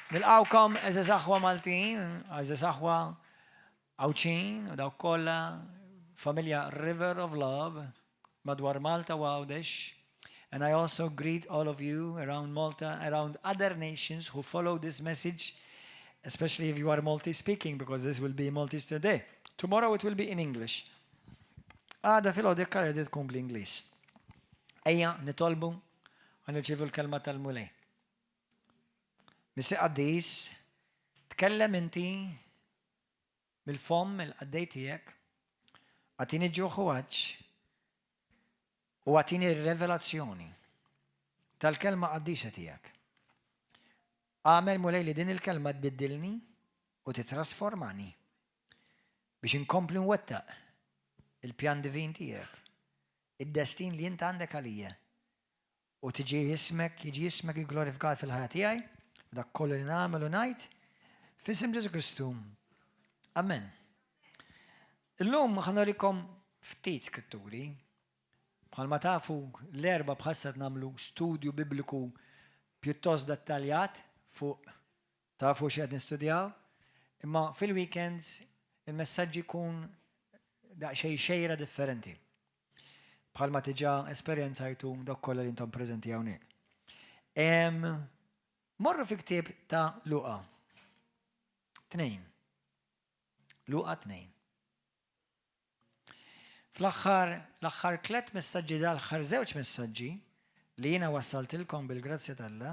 Nilqgħukom għeżież aħwa Maltin, għeżież aħwa Għawdxin u dawk kollha familja River of Love madwar Malta u Għawdex. And I also greet all of you around Malta, around other nations who follow this message, especially if you are Maltese speaking, because this will be Maltese today. Tomorrow it will be in English. Għada filgħodu iktar tkun bl-Ingliż. Ejja, nitolbu, ħa nirċievu l-kelma tal-Mulej. Missier Qaddis, tkellem inti mill-fomm il-qaddej tiegħek, agħtini ġuħ u għatx, u agħtini revelazzjoni tal-kelma qaddisa tiegħek. Agħmel, Mulej, li din il-kelma tbiddilni u titrasformani biex inkompli nwettaq il-pjan divin tiegħek, id-destin li inta għandek għalija. U tiġi ismek, jiġi ismek glorifikat fil-ħajja tiegħi, dak kollu li nagħmel u ngħid, f'isem Ġesù Kristu. Amen. Illum ħa nurikom ftit skritturi. Bħalma tafu, l-Erbgħa bħalissa nagħmlu studju bibliku pjuttost dettaljat fuq tafu x'qed nistudjaw, imma fil-weekends il-messaġġi jkun daqsxejn xejra differenti. Bħalma diġà esperjenzajtu dawk kollha li intom preżenti hawnhekk. Morru fi ktieb ta' Luqa. 2. Luqa 2. Fl-aħħar l-aħħar tlet messaġġi, dal-aħħar żewġ messaġġi li jiena wassaltilkom bil-grazzja t'Alla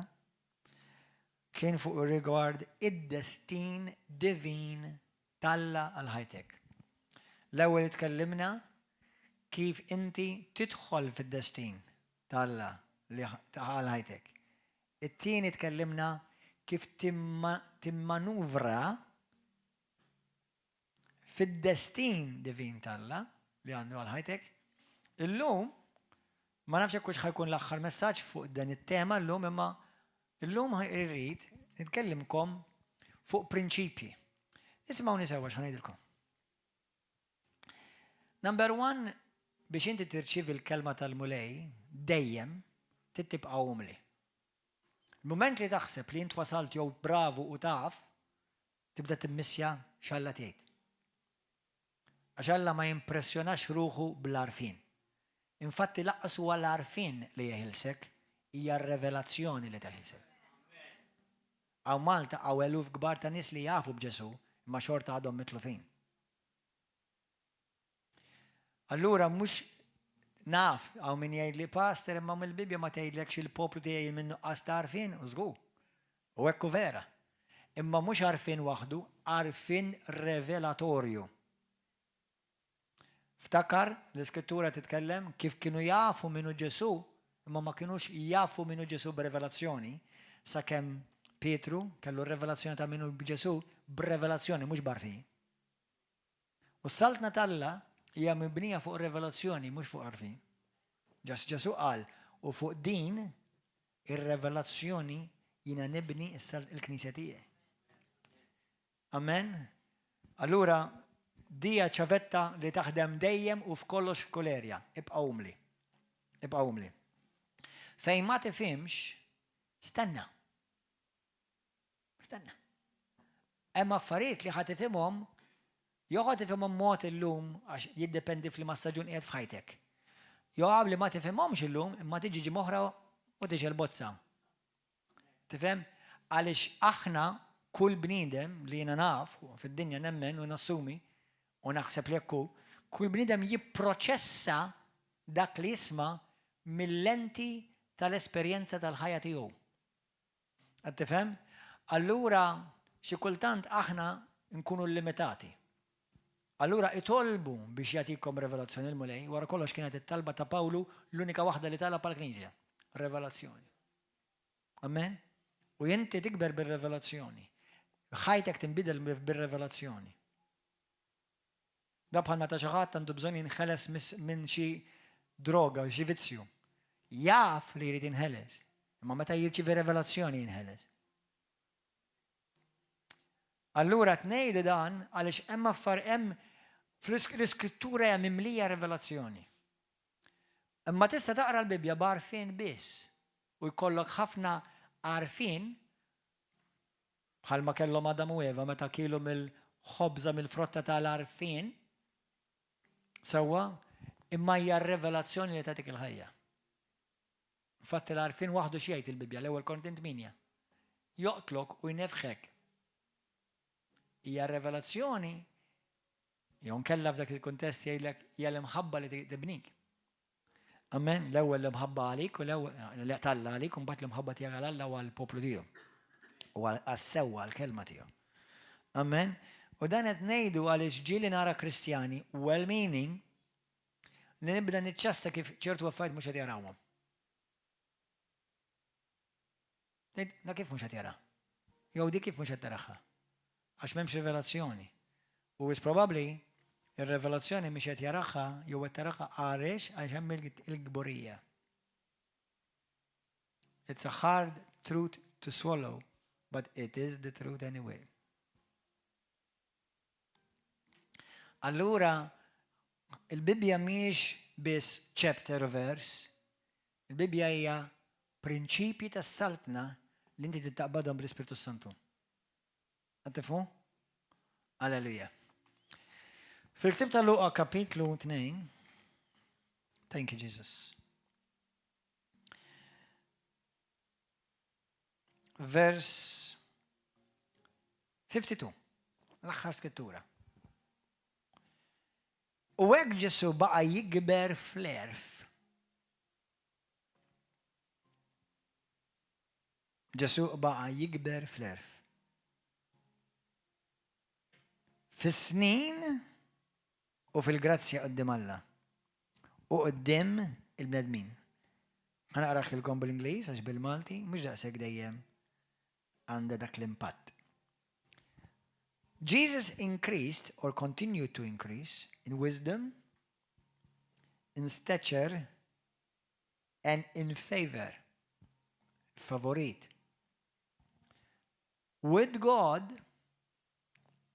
kien fuq rigward id-destin divin t'Alla għal ħajtek. L-ewwel tkellimna kif inti tidħol fid-destin t'Alla li għal ħajtek. It-tieni tkellimna kif timmanuvra fid-destin divin t'Alla li għandu għal ħajtek. Illum, ma nafx hekk ħa jkun l-aħħar messaġġ fuq dan it-tema llum, imma illum irrid nitkellimkom fuq prinċipji. Isimgħuni sewwa x'ħa ngħidilkom. Number one, biex inti tirċivi l-kelma tal-Mulej, dejjem tibqa' umli. Il-moment li taħseb li int wasalt jew bravu u taf, tibda timmissja x'Alla tgħid. Għax Alla ma jimpressjonax ruħu bl-għarfien. Infatti lanqas huwa l-għarfien li jeħilsek, hija revelazzjoni li teħilsek. Hawn Malta hawn eluf kbar ta' nies li jafu b'Ġesù, imma xorta għadhom mitlufin. Allura mhux naf, hawn min jgħid li, "Pastor, imma mill-Bibja ma tgħidlekx il-poplu tiegħi minnu qas għarfien?" U żgur. U ekku vera. Imma mhux għarfien waħdu, għarfien revelatorju. Ftakar, l-iskrittura titkellem kif kienu jafu min hu Ġesù, imma ma kienux jafu min hu Ġesù b'revelazzjoni, sakemm Pietru kellu revelazzjoni ta' min hu Ġesù b'revelazzjoni, mhux b'għarfien. U s-saltna t'Alla hija mibnija fuq revelazzjoni, mhux fuq għarfien. Ġesù qal, "U fuq din ir-revelazzjoni jiena nibni il-knisja tiegħi." Amen. Allura, din ċavetta li taħdem dejjem u f'kollox f'kull erja. Ibqa' umli. Ibqa' umli. Fejn ma tifhimx, stenna. Stenna. Hemm affarijiet li ħa tifhimhom, jew ħa tifhimhom mod illum għax jiddependi f'liema staġun qiegħed f'ħajtek. Jew li ma tifhimhomx illum imma tiġi ġimgħa oħra u tiġi l-bozza. Tifhem? Għaliex aħna kull bniedem li jiena naf fid-dinja, nemmen u nassumi u naħseb li jekku, kull bniedem jipproċessa dak li jisma' mill-lenti tal-esperjenza tal-ħajja tiegħu. Qed tifhem? Allura xi kultant aħna nkunu limitati. Allura itolbu biex jagħtikom revelazzjoni l-Mulej, wara kollox kienet it-talba ta' Pawlu, l-unika waħda li talab għall-Knisja. Revelazzjoni. Amen? U inti tikber bil-revelazzjoni. Ħajtek tinbidel bil-revelazzjoni. Da bħal meta xi ħadd għandu bżonn jinħeles minn xi droga, xi vizzju. Jaf li jrid jinħeles, imma meta jirċievi revelazzjoni jinħeles. Allura tnejdu dan għaliex hemm affar hemm fl-iskrittura hija mimlija revelazzjoni. Imma tista' taqra l-Bibja b'għarfien biss u jkollok ħafna għarfien. Bħalma kellhom Adam u Eva meta kielu mill-ħobża mill-frotta tal-għarfien, sewwa, imma hija r-revelazzjoni li tagħtik il-ħajja. Infatti l-għarfien waħdu x'jgħid il-Bibbja, l-ewwel Korintin 8. Joqtlok u jnefħek. Hija r-revelazzjoni jew nkella f'dak il-kuntest jgħidlek hija l-imħabba li tibnik. Amen, l-ewwel l-imħabba għalik u l-ewwel t'Alla għalik u mbagħad l-imħabba tiegħek għal Alla u għall-poplu tiegħu. U għas-sewwa għall-kelma tiegħu. Amen. U dan qed ngħidu għaliex ġieli nara Kristjani well-meaning li nibda niċċassa kif ċertu affarijiet mhux qed jarawhom. Da kif mhux qed jara? Jew di kif mhux qed taraha? Għax m'hemmx rivelazzjoni. U is probabbli ir-rivelazzjoni mhix qed jaraha jew qed taraha għaliex għax hemm il-kburija. It's a hard truth to swallow, but it is the truth anyway. Allura, il-Bibbja mhijiex biss chapter u verse, il-Bibbja hija prinċipji tas-saltna li inti taqbadhom bl-Ispirtu Santu. Qed tifhmu? Alleluja. Fil-ktib ta' Luqa kapitlu 2, Thank you, Jesus. Vers 52, l-aħħar skrittura. U hekk Ġesu baqa' jikber fl-erf. Ġesu baqa' jikber fl-erf. Fis-snin u fil-grazzja quddiem Alla u quddiem il-bnedmin. Ħa naqraħilkom bl-Ingliż għax bil-Malti mhux daqshekk dejjem għandha dak l-impatt. Jesus increased or continued to increase in wisdom, in stature, and in favor, favorit, with God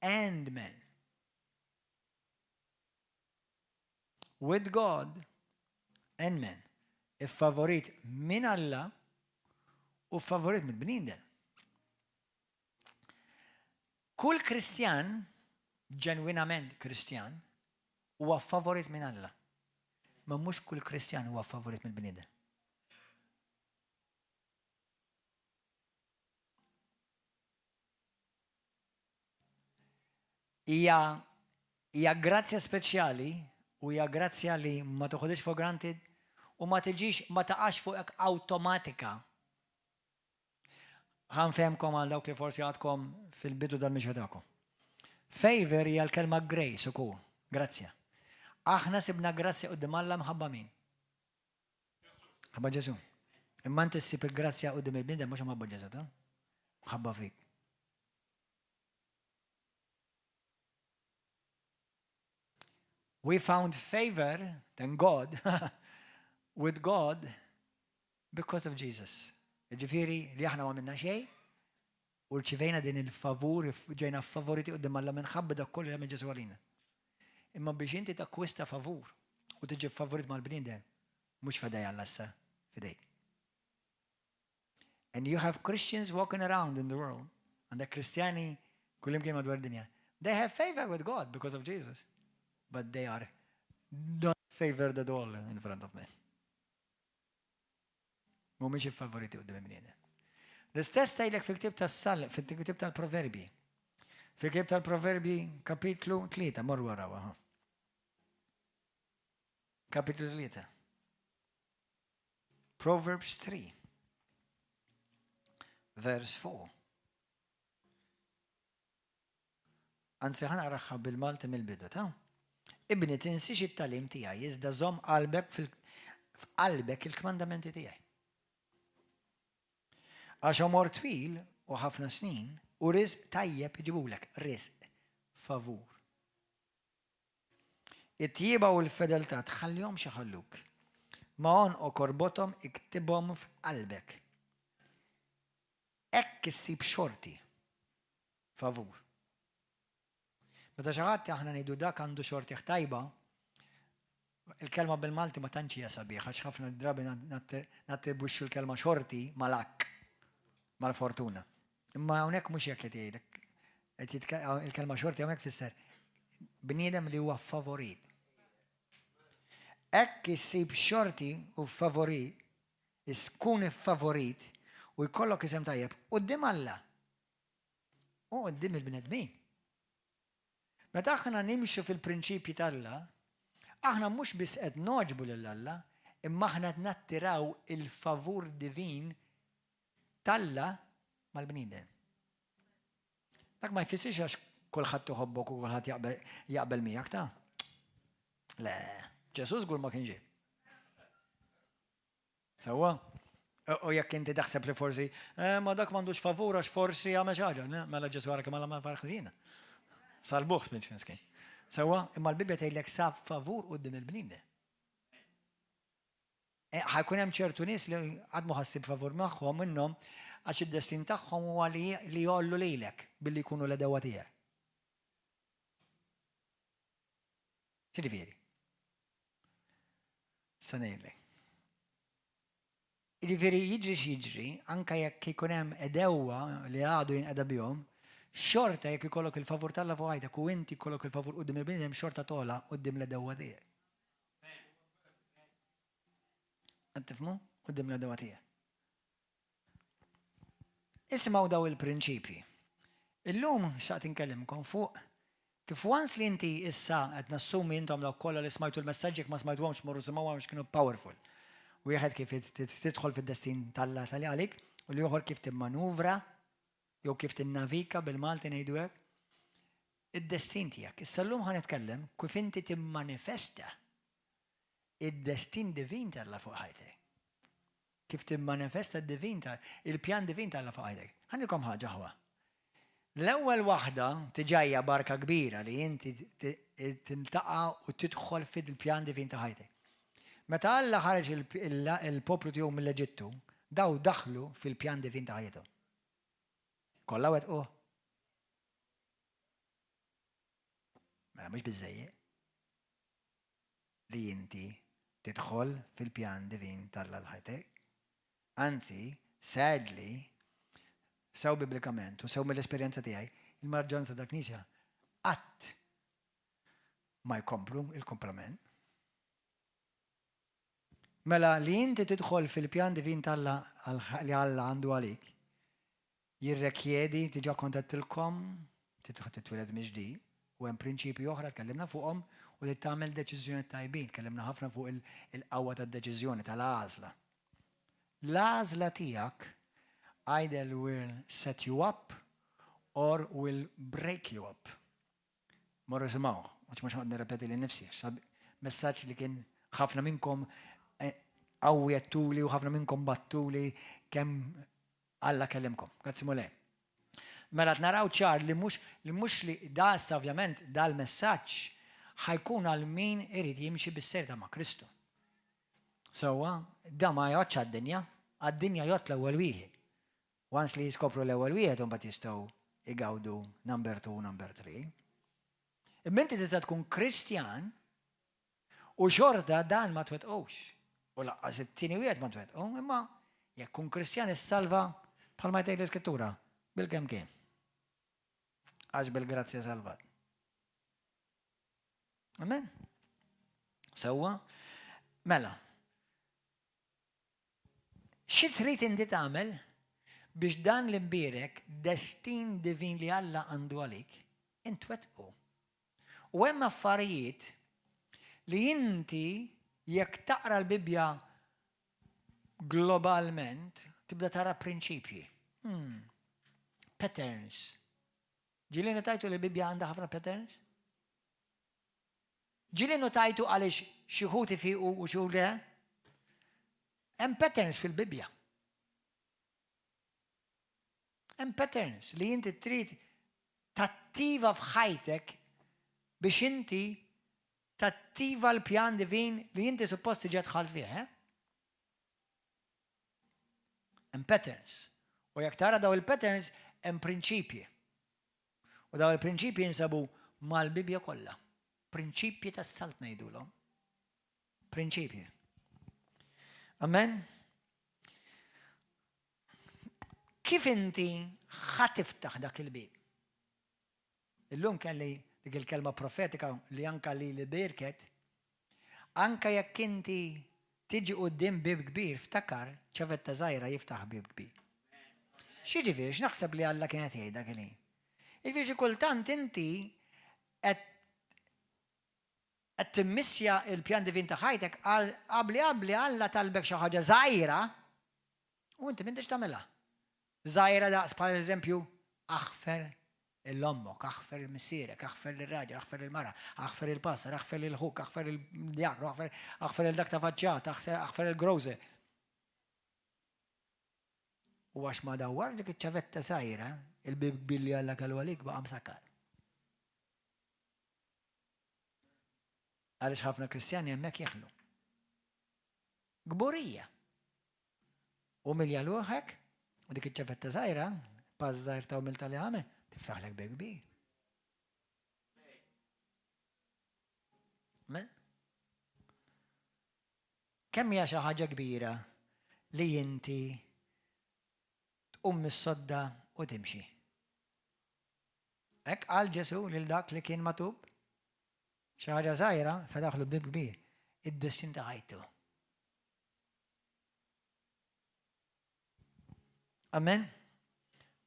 and men. With God and men. Iffavorit minn Alla u favorit mill-bniedem. Kull Kristjan, ġenwinament Kristjan, huwa favorit minn Alla. Ma mhux kull Kristjan huwa favorit mill-bniedem. Hija hija grazzja speċjali u hija grazzja li ma toħodhiex for granted u ma tiġix ma taqax fuqek awtomatika. Ħa nfehmkom għal dawk li forsi għadkom fil-bidu tal-mixja tagħkom. Favor hija l-kelma grace ukoll, grazzja. Aħna sibna grazzja quddiem Alla mħabba min? Mħabba Ġesu. Imma inti ssib il-grazzja quddiem il-bniedem mhux mħabba Ġesu, ta? Mħabba fik. We found favor, thank God, with God because of Jesus. Ġifieri li aħna ma minna xejn u rċivejna din il-favur, ġejna favoriti quddiem Alla minħabba dak kollu li għamel Ġesu għalina. Imma biex inti takkwista favur u tiġi favorit mal-bniedem, mhux f'idej Alla issa, f'idejk. And you have Christians walking around in the world, għandek Kristjani kullimkien madwar dinja. They have favor with God because of Jesus, but they are not favored at all in front of men. Mhumiex iffavoriti quddiem il-bniedem. L-istess tgħidlek fil-ktieb tas-Sal, fil-ktieb tal-Proverbji. Fil-ktieb tal-Proverbji kapitlu 3, morru waraw. Kapitlu 3. Proverbs 3, vers 4. Anzi ħa naqraha bil-Malti mill-bidu, ta? Ibni tinsiex it-tagħlim tiegħi, iżda żomm qalbek f'qalbek il-kmandamenti tiegħi. Għax għomor twil u ħafna snin u riżq tajjeb iġibulek, riżq, favur. It-tjieba u l-fedeltà tħallihomx iħalluk. Ma' għonqok orbothom iktibhom f'qalbek. Hekk issib xorti. Favur. Meta xi ħadd aħna ngħidu dak għandu xortih tajba, il-kelma bil-Malti ma tantx hija sabiħa għax ħafna drabi nattribwixxu l-kelma xorti mal-akk, mal-fortuna. Imma hawnhekk mhux hekk qed jgħidlek. Il-kelma xorti hawnhekk tfisser bniedem li huwa favorit. Hekk issib xorti u favorit, tkun iffavorit u jkollok isem tajjeb quddiem Alla u quddiem il-bnedmin. Meta aħna nimxu fil-prinċipji t'Alla, aħna mhux biss qed nogħġbu lil Alla, imma aħna qed nattiraw il-favur divin t'Alla mal-bniedem. Dak ma jfissirx għax kulħadd iħobbok u kulħadd jaqbel miegħek ta'. Le, Ġesù żgur ma kienx Sewwa? U jekk inti taħseb li forsi, eh, ma dak m'għandux favur għax forsi għamel xi ħaġa, mela Ġesù ara kemm għamel affarijiet ħżiena. Salbuh spinċ miskin. Sewwa, imma l-Bibbja tgħidlek sab favur quddiem il-bniedem. Eh, ħajkun hemm ċertu nies li għad mhu ħassib favur magħhom minnhom għax id-destin tagħhom huwa li jgħollu lilek billi jkunu l-edewwa tiegħek. X'jiġifieri? Se ngħidlek. Jiġifieri jiġri x'jiġri, anke jekk ikun hemm għedewwa li għadu jinqeda bihom, xorta jekk ikollok il-favur t'Alla fuq ħajtek u inti jkollok il-favur quddiem il-bniedem xorta togħla quddiem l-għedewwa tiegħek. Qed tifhmu? Quddiem l-għedewwa tiegħek. Isimgħu daw il-prinċipji. Illum xtaqt inkellimkom fuq kif once li inti issa qed nassumi intom dawk kollha li smajtu l-messaġġ jekk ma smajtuhomx morru simgħuhom għax kienu powerful. Wieħed kif tidħol fid-destin t'Alla tal għalik u l-ieħor kif timmanuvra jew kif tinnavika bil-Malti ngħidu hekk id-destin tiegħek. Issa llum ħa nitkellem kif inti timmanifesta id-destin divin t'Alla fuq ħajtek. Kif timmanifesta d-divin ta' il-pjan divin t'Alla fuq ħajtek. Ħa ngħidilkom ħaġa aħwa. L-ewwel waħda diġà hija barka kbira li inti tiltaqa' u tidħol fil-pjan divin ta' ħajtek. Meta Alla ħareġ il-poplu tiegħu mill-Eġittu, daw daħlu fil-pjan divin ta' ħajjithom. Kollha wettquh? Mela mhux biżżejjed. li inti tidħol fil-pjan divin t'Alla għal ħajtek. Anzi, sadly, sew biblikament u sew mill-esperjenza tiegħi, il-maġġoranza tal-Knisja qatt ma jkomplu il-komplament. Mela li inti tidħol fil-pjan divin t'Alla li Alla għandu għalik, jirrekjedi, diġà kont għedtilkom, titwieled mill-ġdid, u hemm prinċipji oħra tkellimna fuqhom, u li tagħmel deċiżjonijiet tajbin, tkellimna ħafna fuq il-qawwa tad-deċiżjoni, tal-għażla. L-għażla tiegħek either will set you up or will break you up. Morru simgħu, għax mhux ħa nirrepeti lili nnifsi, messaġġ li kien ħafna minnkom eh, qawwi għedtuli u ħafna minnkom battuli kemm Alla kellimkom. Grazzi Mulej. Mela naraw ċar li mhux li mhux li da issa ovvjament dal-messaġġ ħa jkun għal min irid jimxi bis-serjetà ma' Kristu. Sewwa, da ma jgħoddx għad-dinja, għad-dinja jgħodd l-ewwel wieħed. Once li jiskopru l-ewwel wieħed imbagħad jistgħu igawdu number 2 number 3. Imma inti tista' tkun Kristjan U xorta dan ma twettqux. U laqqas it-tieni wieħed ma twettqu, imma jekk kun Kristjan issalva bħalma jtgħid l-Iskrittura, bil-kemm kien. Għax bil-grazzja salvat. Amen. Sewwa? Mela. Xi trid inti tagħmel biex dan l-imbierek destin divin li Alla għandu għalik intwettqu? U hemm affarijiet li inti jekk taqra l-Bibbja globalment tibda tara prinċipji. Hmm. Patterns. Ġieli notajtu li l-Bibbja għandha ħafna patterns? Ġieli notajtu għaliex xi wħud ifiqu u xi le? Hemm patterns fil-Bibbja. Hemm patterns li inti trid tattiva f'ħajtek biex inti tattiva l-pjan divin li inti suppost diġà dħalt fih. Eh? Hemm patterns. U jekk tara daw il-patterns hemm prinċipji. U daw il-prinċipji jinsabu mal-Bibja kollha. Prinċipji tas-saltna jgħidulhom. Prinċipji. Amen. Kif inti Ħa tiftaħ dak il-bieb. Illum kelli dik il-kelma profetika li anka li li birket. Anka jekk inti tiġi quddiem bieb kbir, ftakar ċavetta żgħira jiftaħ bieb kbir. X'jiġifieri, x'naħseb li Alla kien qed jgħid dak il-ħin? Jiġifieri xi kultant inti qed qed timmissja il-pjan divin ta' ħajtek qabli qabli Alla talbek xi ħaġa żgħira u inti m'intix tagħmilha. Żgħira daqs bħal eżempju aħfer 'l ommok, aħfer 'il missierek, aħfer lir-raġel, aħfer lill-mara, aħfer il-pastor, aħfer lil ħuk, aħfer il-djaknu, aħfer aħfer 'il dak ta' faċċata, aħfer il-grocer. U għax ma dawwarx dik iċ-ċavetta żgħira, il-bieb kbir li Alla kellu għalik baqa' msakkar. Għaliex ħafna Kristjani hemmhekk jeħlu. Kburija. Umilja ruħek u dik iċ-ċavetta żgħira, pass żgħir ta' umiltà li għamel, tiftaħlek bieb kbir. Amen. Kemm hija xi ħaġa kbira li inti tqum mis-sodda u timxi. Hekk qal Ġesù lil dak li kien matub. Xi ħaġa żgħira fetaħlu bieb kbir, id-destin ta' ħajtu. Amen.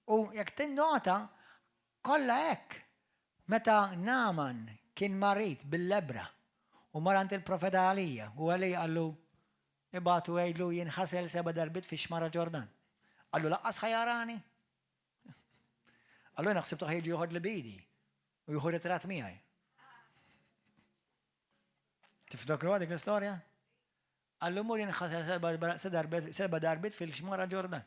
U jekk tinnota, kollha hekk. Meta Naaman kien marid bil-lebbra u mar għand il-profeta Elija u Elija qallu ibgħatu għidlu jinħasel seba' darbiet fix-xmara Ġordan. Qallu lanqas ħa jarani. Qallu jiena ħsibtu ħa jiġi joħodli b'idi u jieħu ritratt miegħi. Tiftakruha dik l-istorja? Qallu mur jinħasel seba' darbiet fil-xmara Ġordan.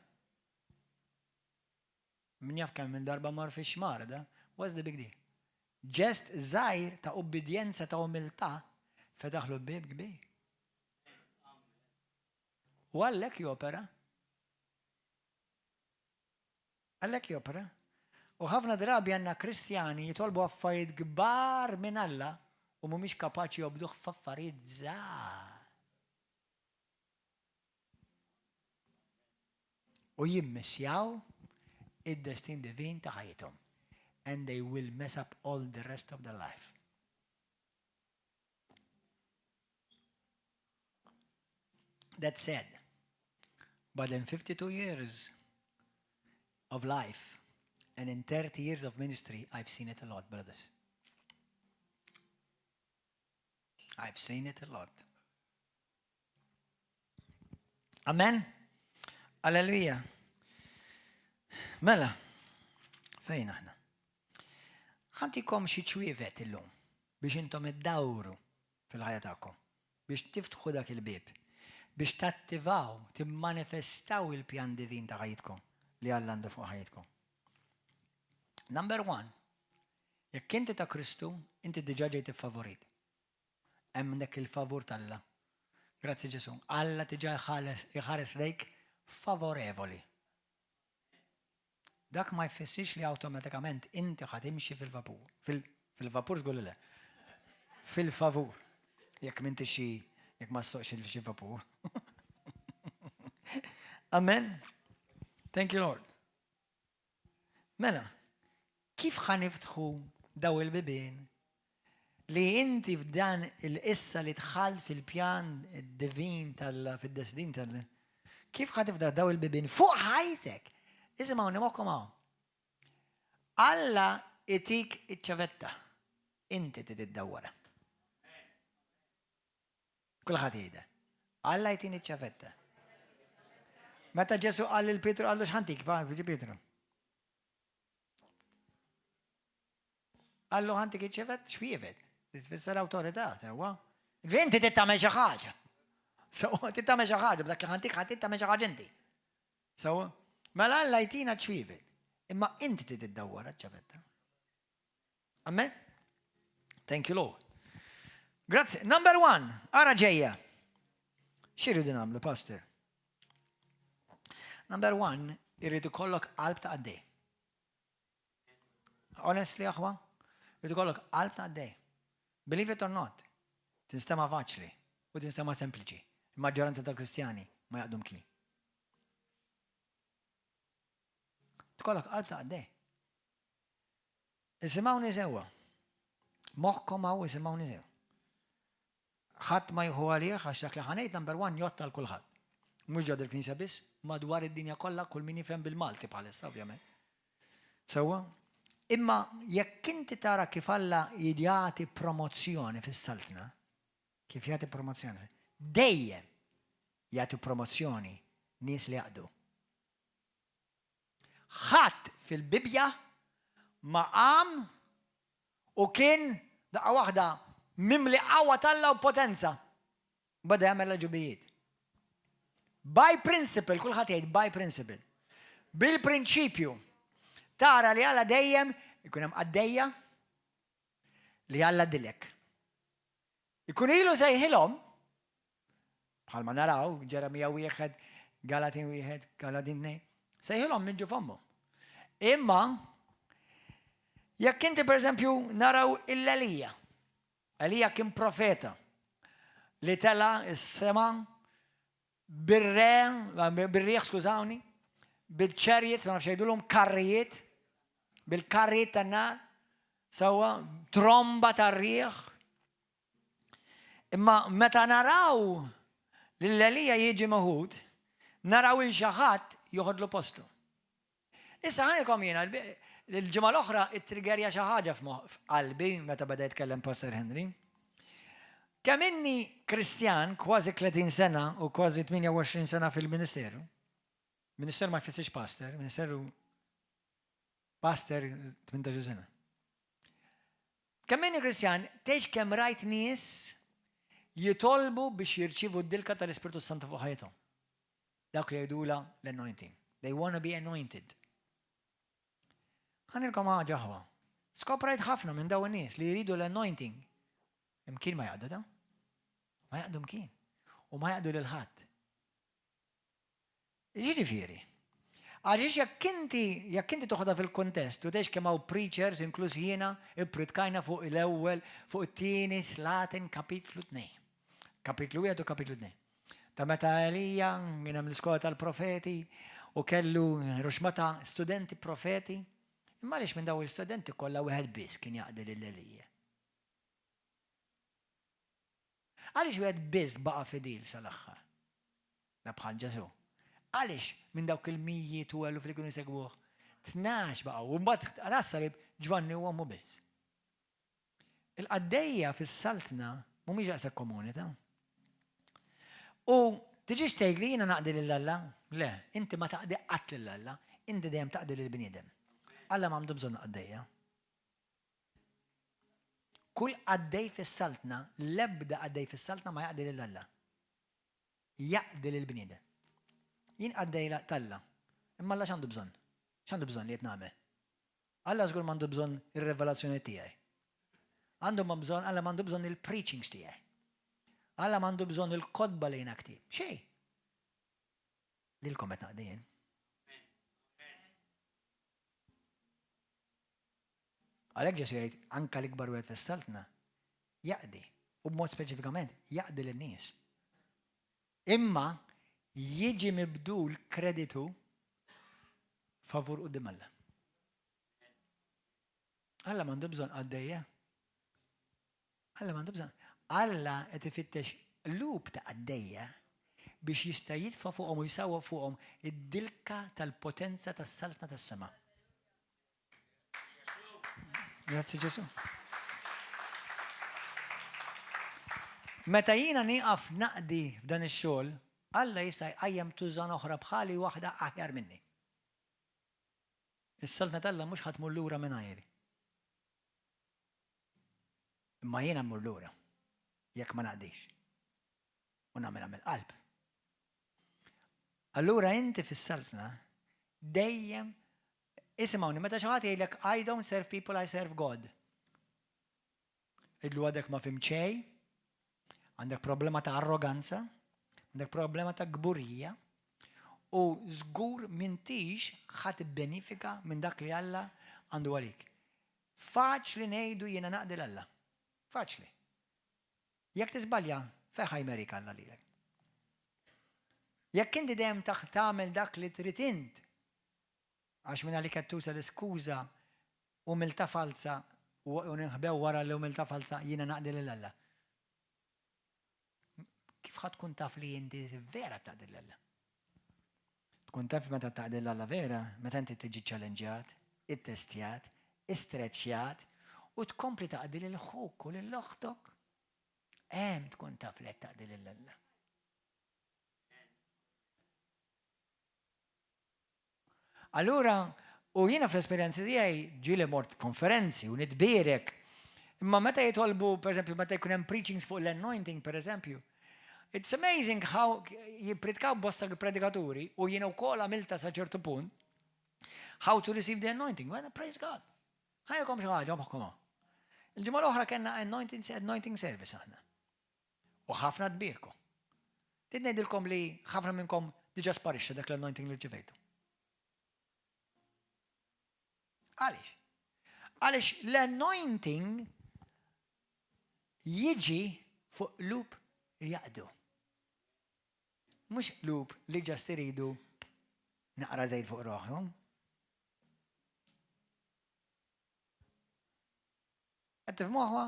Min jaf kemm il-darba mar fix-xmara da, what's the big deal? Ġest żgħir ta' ubbidjenza ta' umiltà fetaħlu bieb kbir. U għalhekk jopera. Għalhekk jopera. U ħafna drabi għandna Kristjani jitolbu affarijiet kbar minn Alla u mhumiex kapaċi jobduh f'affarijiet żgħar. U jimmissjaw id-destin divin ta' ħajjithom. And they will mess up all the rest of their life. That said, but in 52 years of life and in 30 years of ministry, I've seen it a lot, brothers. I've seen it a lot. Amen? Alleluja. Mela, fejn aħna? Ħantikom xi ċwievet illum biex intom iddawru fil-ħajja tagħkom, biex tiftħu dak il-bieb, biex tattivaw, timmanifestaw il-pjan divin ta' ħajjitkom li Alla għandu fuq ħajjitkom. Number one, jekk inti ta' Kristu, inti diġà ġejt iffavorit. Hemm dak il-favur t'Alla. Grazzi Ġesù. Alla diġà jħares lejk favorevoli. Dak ma jfissirx li awtomatikament inti ħa timxi fil-vapur. Fil-vapur żgur li le. Fil-favur. Jekk m'intix xi jekk ma ssoqx xi vapur. Amen. Thank you Lord. Mela, kif ħa niftħu daw il-bibien li inti f'dan il-issa li dħalt fil-pjan divin tal fid-destin tal kif ħa tiftaħ daw il-bibien fuq ħajtek? Isimgħuni moħħkom hawn. Alla itik iċ-ċavetta, inti trid iddawwarha. Kulħadd jgħidha. Alla jtini ċ-ċavetta. Meta Ġesu qal lil Pietru qallu x'ħantik, Pietru. Qallu ħantik iċ-ċivett, xwievet. Tfisser awtorità, sewwa. Inti trid tagħmel xi ħaġa. Sewwa, trid tagħmel xi ħaġa b'dak li ħantik ħadd tagħmel xi ħaġa inti. Sewwa. Mela Alla jtina ċwievet. Imma inti trid iddawwar ċavetta. Amen? Thank you, Lord. Grazzi. Number one, ara ġejja. X'irridu nagħmlu, Pastor? Number one, irridu kollok qalb ta' għaddej. Honestly, aħwa, irridu kollok qalb ta' għaddej. Believe it or not, tinstema faċli u tinstema sempliċi. Il-maġġoranza tal-Kristjani ma jaqdum kien. Ikollok qalb ta' qaddej. Isimgħuni sewwa. Moħħkom hawn isimgħuni sew. Ħadd ma jieħu għalih għax dak li ħa ngħid number one jgħodd għal kulħadd. Mhux ġo dil-knisja biss, madwar id-dinja kollha kull min jifhem bil-Malti bħalissa ovvjament. Sewwa? Imma jekk inti tara kif Alla jagħti promozzjoni fis-saltna, kif jagħti promozzjoni, dejjem jagħti promozzjoni nies li jaqdu. Ħadd fil-Bibbja ma qam u kien daqqa waħda mimli qawwa t'Alla u potenza. Beda jagħmel l-għeġubijiet. By principle, kulħadd jgħid by principle. Bil-prinċipju tara li Alla dejjem ikun hemm qaddejja li Alla dilek. Ikun ilu sejħilhom bħalma naraw Ġeremija wieħed, Galatin wieħed, Galatin tnejn, sejħilhom minn ġu fommhom. Imma jekk inti pereżempju naraw il-Elija, Elija kien profeta li tela s-sema bir-re, bir-riħ skużawni, bil-chariots, ma nafx jgħidulhom karrijiet, bil-karrijiet tan-nar, sewwa, tromba tar-riħ. Imma meta naraw lil Elija jiġi meħud, naraw il xi ħadd joħodlu postu. Issa ħa ngħidilkom jiena, l-ġimgħa l-oħra ittriggerja xi ħaġa f'qalbi meta beda jitkellem Pastor Henry. Kemm inni Kristjan kważi 30 sena u kważi 28 sena fil-ministeru. Ministeru ma jfissirx pastor, ministeru pastor 18 sena. Kemm inni Kristjan, tgħidx kemm rajt nies jitolbu biex jirċievu d-dilka tal-Ispirtu Santu fuq ħajjithom. Dawk li jgħidulha l-anointing. They wanna be anointed. Ħa ngħidilkom ħaġa aħwa. Skoprajt ħafna minn dawn in-nies li jridu l-anointing. Imkien ma jaqdu da. Ma jaqdu mkien. U ma jaqdu lil ħadd. Jiġifieri, għaliex jekk inti jekk inti toħodha fil-kuntest u tgħix kemm hawn preachers inkluż jiena ippritkajna fuq l-ewwel fuq it-tieni Slaten kapitlu 2. Kapitlu 1 u kapitlu 2. Ta' meta Elija kien hemm l-iskola tal-profeti u kellu ruxma ta' studenti profeti, imma għaliex minn dawn l-istudenti kollha wieħed biss kien jaqdi lil Elija? Għaliex wieħed biss baqa' fidil sal-aħħar? Da bħal Ġesù. Għaliex minn dawk il-mijiet u eluf li kienu jsegwuh, 12 baqgħu, u mbagħad għas-salib Ġwanni u ommu biss. Il-qaddejja fis-saltna mhumiex daqshekk komuni ta'. U tiġix tgħid li jiena naqdi lil Alla? Le, inti ma taqdi qatt lil Alla, inti dejjem taqdi lil bniedem. Alla m'għandu bżonn qaddejja. Kull qaddej fis-saltna, l-ebda qaddej fis-saltna ma jaqdi lil Alla. Jaqdi lil bniedem. Jien qaddej t'Alla. Imma Alla x'għandu bżonn? X'għandu bżonn li qed nagħmel? Alla żgur m'għandu bżonn ir-revelazzjoni tiegħi. Għandu ma bżonn, Alla m'għandu bżonn il-preachings tiegħi. Alla m'għandu bżonn il-kotba li jiena ktib. Xejn. Lilkom qed naqdi jien. Għalhekk Ġesu jgħid anka l-ikbar wieħed fis-saltna jaqdi u b'mod speċifikament jaqdi lin-nies. Imma jiġi mibdul kreditu favur quddiem Alla. Alla m'għandu bżonn qaddejja. Alla m'għandu bżonn. Alla qed ifittex qlub ta' qaddejja biex jista' jitfa' fuqhom u jsawwab fuqhom id-dilka tal-potenza tas-saltna tas-sema. Grazzi Ġesu. Meta jiena nieqaf naqdi f'dan ix-xogħol, Alla jista' jqajjem tużan oħra bħali waħda aħjar minni. Is-saltna t'Alla mhux ħa tmur lura mingħajri. Imma jiena mmur lura jekk ma naqdix. U nagħmilha mill-qalb. Allura inti fis-saltna dejjem isimgħuni meta xi ħadd jgħidlek I don't serve people, I serve God. Idlu għadek ma fhimt xejn, għandek problema ta' arroganza, għandek problema ta' kburija, u żgur m'intix ħa tibbenifika minn dak li Alla għandu għalik. Faċli ngħidu jiena naqdi 'l Alla. Faċli. Jekk tiżbalja, fejn ħa jmerik Alla lilek? Jekk inti dejjem tagħmel dak li trid int. Għax minn għalik qed tuża l-iskuża umiltà falza u ninħbew wara l-umiltà falza jiena naqdi lil Alla. Kif ħa tkun taf li inti vera taqdi lil Alla? Tkun taf meta taqdi lil Alla vera, meta inti tiġi ċċallenġjat, ittestjat, istreċjat u tkompli taqdi lil ħuk u lil oħtok. Hemm tkun taf li qed taqdi lil Alla. Allura, u jiena fl-esperjenzi tiegħi ġieli mort konferenzi u nitbierek. Imma meta jitolbu, per eżempju, meta jkun hemm preachings fuq l-anointing, per eżempju, it's amazing how jippritkaw bosta predikaturi u jiena wkoll għamilta sa ċertu punt, how to receive the anointing. Well, praise God. Ħajkom xi ħaġa moħħkom. Il-ġimgħa l-oħra kellna anointing, anointing service aħna. U ħafna tbierku. Trid ngħidilkom li ħafna minnkom diġà sparixxa dak l-anointing li rċevejtu. Għaliex? Għaliex l-anointing jiġi fuq qlub li jaqdu. Mhux qlub li ġast iridu naqra żejt fuq ruħhom. Qed tifhmuha?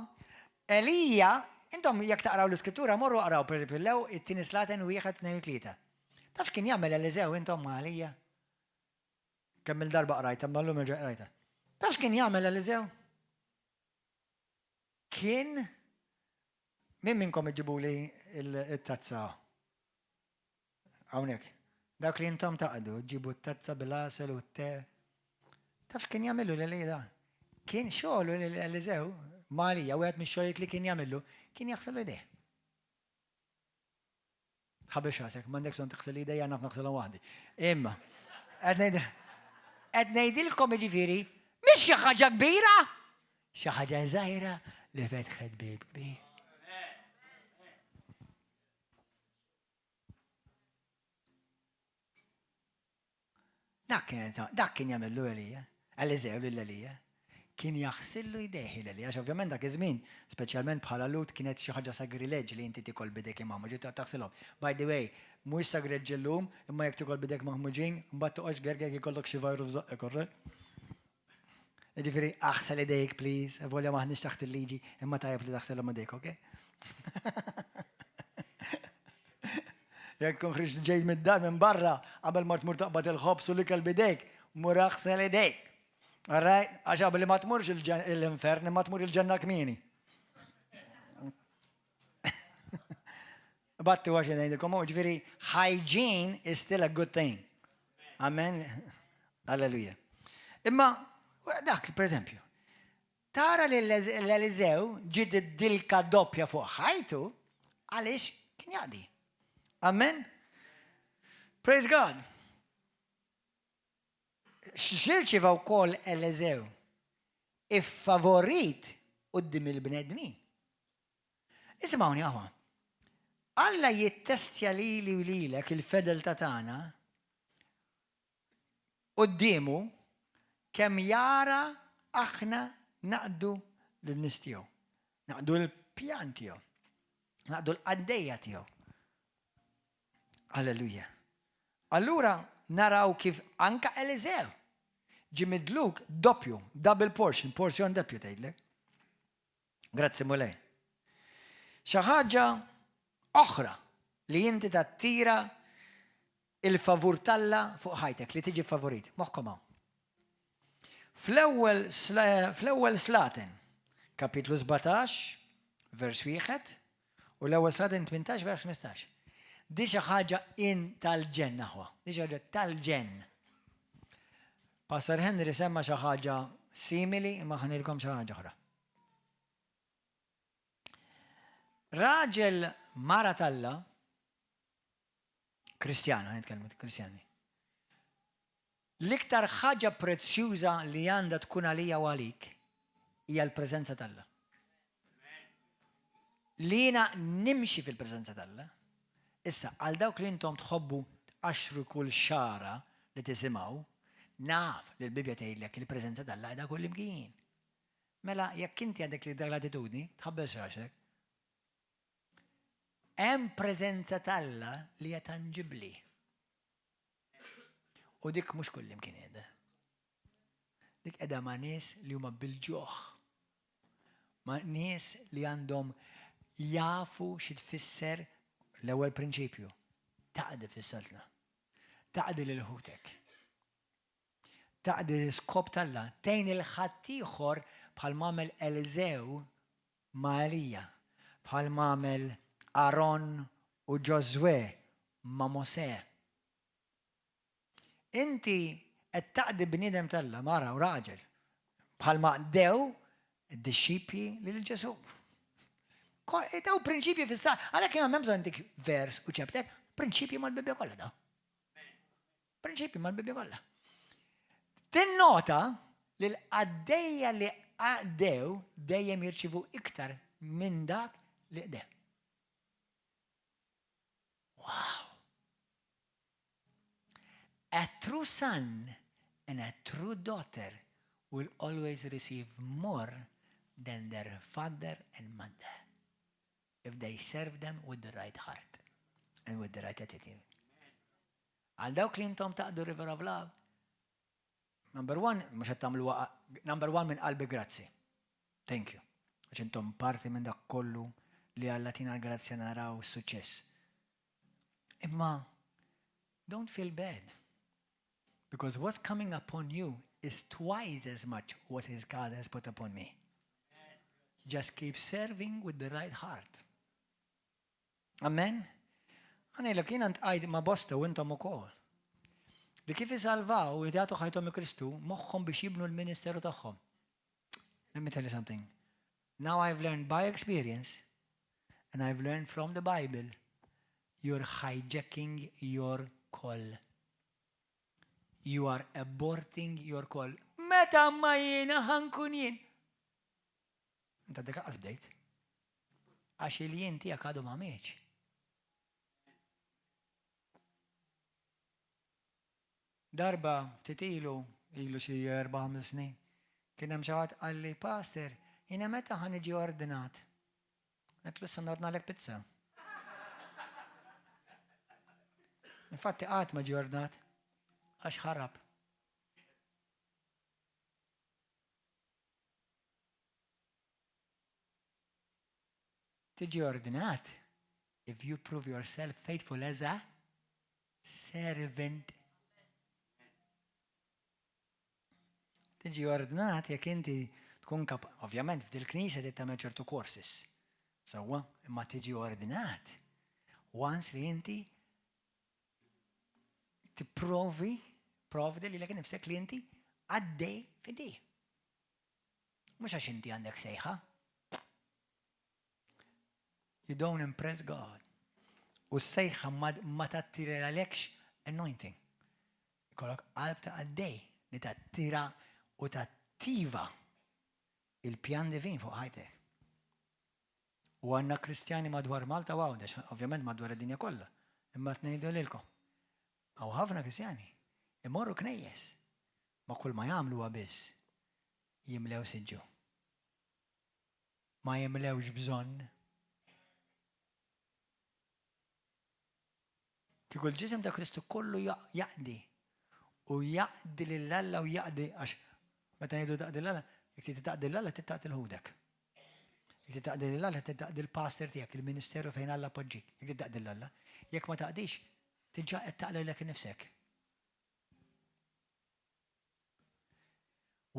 Elija, intom jekk taqraw l-iskrittura morru aqraw pereżempju l-lew it-tieni slaten wieħed tnejn tlieta. Taf x'kien jagħmel Eliżew intom ma' Elija? Kemm il-darba qrajta, imma llum irġa' qrajta. Taf x'kien jagħmel Eliżew? Kien min minnkom iġibuli il-tazza Hawnhekk. Dawk li intom taqdu, ġibu t-tazza bil-għasel u t-te. Taf kien jagħmillu lil da? Kien xogħlu lil Eliżew Malija, wieħed mix-xogħlijiet li kien jagħmillu, kien jaħsel idejh. Tħabbix rasek, m'għandek bżonn taħsel idejja naf naħsilhom waħdi. Imma, qed ngħidilkom jiġifieri, mhix xi ħaġa kbira, xi ħaġa żgħira li fetħet bieb kbir. Dak kien dak kien jagħmillu Elija, Eliżew lil Elija. Kien jaħsillu jdejh lil Elija, għax ovvjament dak iż-żmien, speċjalment bħala Lhud kienet xi ħaġa sagrileġġ li inti tikol b'idejk imgħammġ u taħsilhom. By the way, mhuwiex sagrileġġ illum, imma jekk tikol b'idejk maħmuġin, mbagħad toqgħodx gerger jekk ikollok xi virus f'żoqqek, all right? Jiġifieri aħsel idejk please, avolja m'aħniex taħt il-liġi, imma tajjeb li taħsilhom idejk, ok? Jekk tkun ħriġt ġejt mid-dar minn barra, qabel ma tmur taqbad il-ħobż u l-ikel b'idejk, mur aħsel idejk. All right? Għax qabel ma tmurx l-infern, imma tmur il-ġenna kmieni. Battu għax ngħidilkom, ġifieri hygiene is still a good thing. Amen. Alleluja. Imma dak, per eżempju, tara li l-Eliżew ġiet id-dilka doppja fuq ħajtu għaliex kien jaqdi. Amen. Praise God. X'irċieva wkoll Eliżew? Iffavorit quddiem il-bnedmin. Isimgħuni aħwa. Alla jittestja lili u lilek il-fedeltà tagħna quddiemu kemm jara aħna naqdu lin-nies tiegħu. Naqdu l-pjan tiegħu. Naqdu l-qaddejja tiegħu. Alleluja. Allura naraw kif anka Eliżew ġie midluk doppju, double portion, porzjon doppju tgħidlek. Grazzi Mulej. Xi ħaġa oħra li inti tattira il-favur t'Alla fuq ħajtek li tiġi favorit. Moħħkom hawn. Fl-ewwel fl-ewwel Slaten, kapitlu 17, vers 1, u l-ewwel Slaten 18, vers 15. Di xi ħaġa in tal-ġenn aħwa, di xi ħaġa tal-ġenn. Pastor Henry semma xi ħaġa simili imma ħanilkom xi ħaġa oħra. Raġel mara talla, Kristjana, nitkellmu Kristjani. L-iktar ħaġa prezzjuża li għandha tkun għalija u għalik hija l-preżenza t'Alla. Li jiena nimxi fil-preżenza t'Alla. Issa, għal dawk li intom tħobbu tqaxxru kull xagħra li tisimgħu, naf li l-Bibbja tgħidlek li l-preżenza t'Alla qiegħda kullimkien. Mela, jekk inti għandek dik l-attitudni, tħabbelx rasek. Hemm preżenza t'Alla li hija tanġibbli. U dik mhux kullimkien qiegħda. Dik qiegħda ma' nies li huma bil-ġuħ. Ma' nies li għandhom jafu xi tfisser l-ewwel prinċipju. Taqdi fis-saltna. Taqdi lil ħutek. Taqdi l-iskop t'Alla. Tgħin lil ħaddieħor bħalma għamel Eliżew ma' Elija, bħalma għamel Aron u Ġożwè ma' Mosè. Inti qed taqdi bniedem t'Alla, mara u raġel, bħalma qdew id-dixxipli lil Ġesù. Daw prinċipji fissa, għalhekk hemm bżonn dik vers u chapter, prinċipji mal-Bibbja kollha daw. Prinċipji mal-Bibbja kollha. Tinnota li l-qaddejja li qdew dejjem jirċivu iktar minn dak li qdew. Wow! A true son and a true daughter will always receive more than their father and mother if they serve them with the right heart and with the right attitude. Għal dawk li intom taqdu River of Love, number one, mux qed tagħmlu number one minn qalbi grazzi. Thank you. Għax intom parti minn dak kollu li Alla tina l-grazzja naraw suċċess. Imma don't feel bad. Because what's coming upon you is twice as much what his God has put upon me. Just keep serving with the right heart. Amen? Ħa ngħidlek, jiena ntqajt ma' bosta u intom ukoll. Li kif isalvaw u jagħtu ħajthom Kristu, moħħhom biex jibnu l-ministeru tagħhom. Let me tell you something. Now I've learned by experience and I've learned from the Bible you're hijacking your call. You are aborting your call. Meta ma jiena ħankun jien? Inta dik qas bdejt. Għax il-jien tiegħek għadu ma mietx. Darba ftit ilu, ilu xi 4-5 snin, kien hemm xi ħadd qalli, Pastor, jiena meta ħa niġi ordinat? Għedtlu issa nordnalek pizza. Infatti qatt ma ġie ordnat għax ħarab. Tiġi ordinat if you prove yourself faithful as a servant. Tiġi ordnat jekk inti tkun kap, ovvjament f'dil-knisja trid tagħmel ċertu courses. Sewwa, imma tiġi ordnat once li inti tipprovi, provdi lilek innifsek li inti għaddej fid-di. Mhux għax inti għandek sejħa. You don't impress God. U s-sejħa ma tattiralekx anointing. Ikollok qalb ta' għaddej li tattira u tattiva il-pjan divin fuq ħajtek. U għandna Kristjani madwar Malta u Għawdex, ovvjament madwar id-dinja kollha, imma qed ngħidu lilkom. Hawn ħafna Kristjani imorru knejjes, ma kull ma jagħmlu huwa biss jimlew siġġu. Ma jimlewx bżonn. Kieku l-ġisem ta' Kristu kollu jaqdi u jaqdi lil Alla u jaqdi għax meta ngħidu taqdi lil Alla, jekk trid taqdi lil Alla trid taqdi l-ħudek. Jekk trid taqdi lil Alla trid taqdi l-pastor tiegħek, il-ministeru fejn Alla poġġik. Jekk trid taqdi lil Alla, jekk ma taqdix, diġà qed taqli lilek innifsek.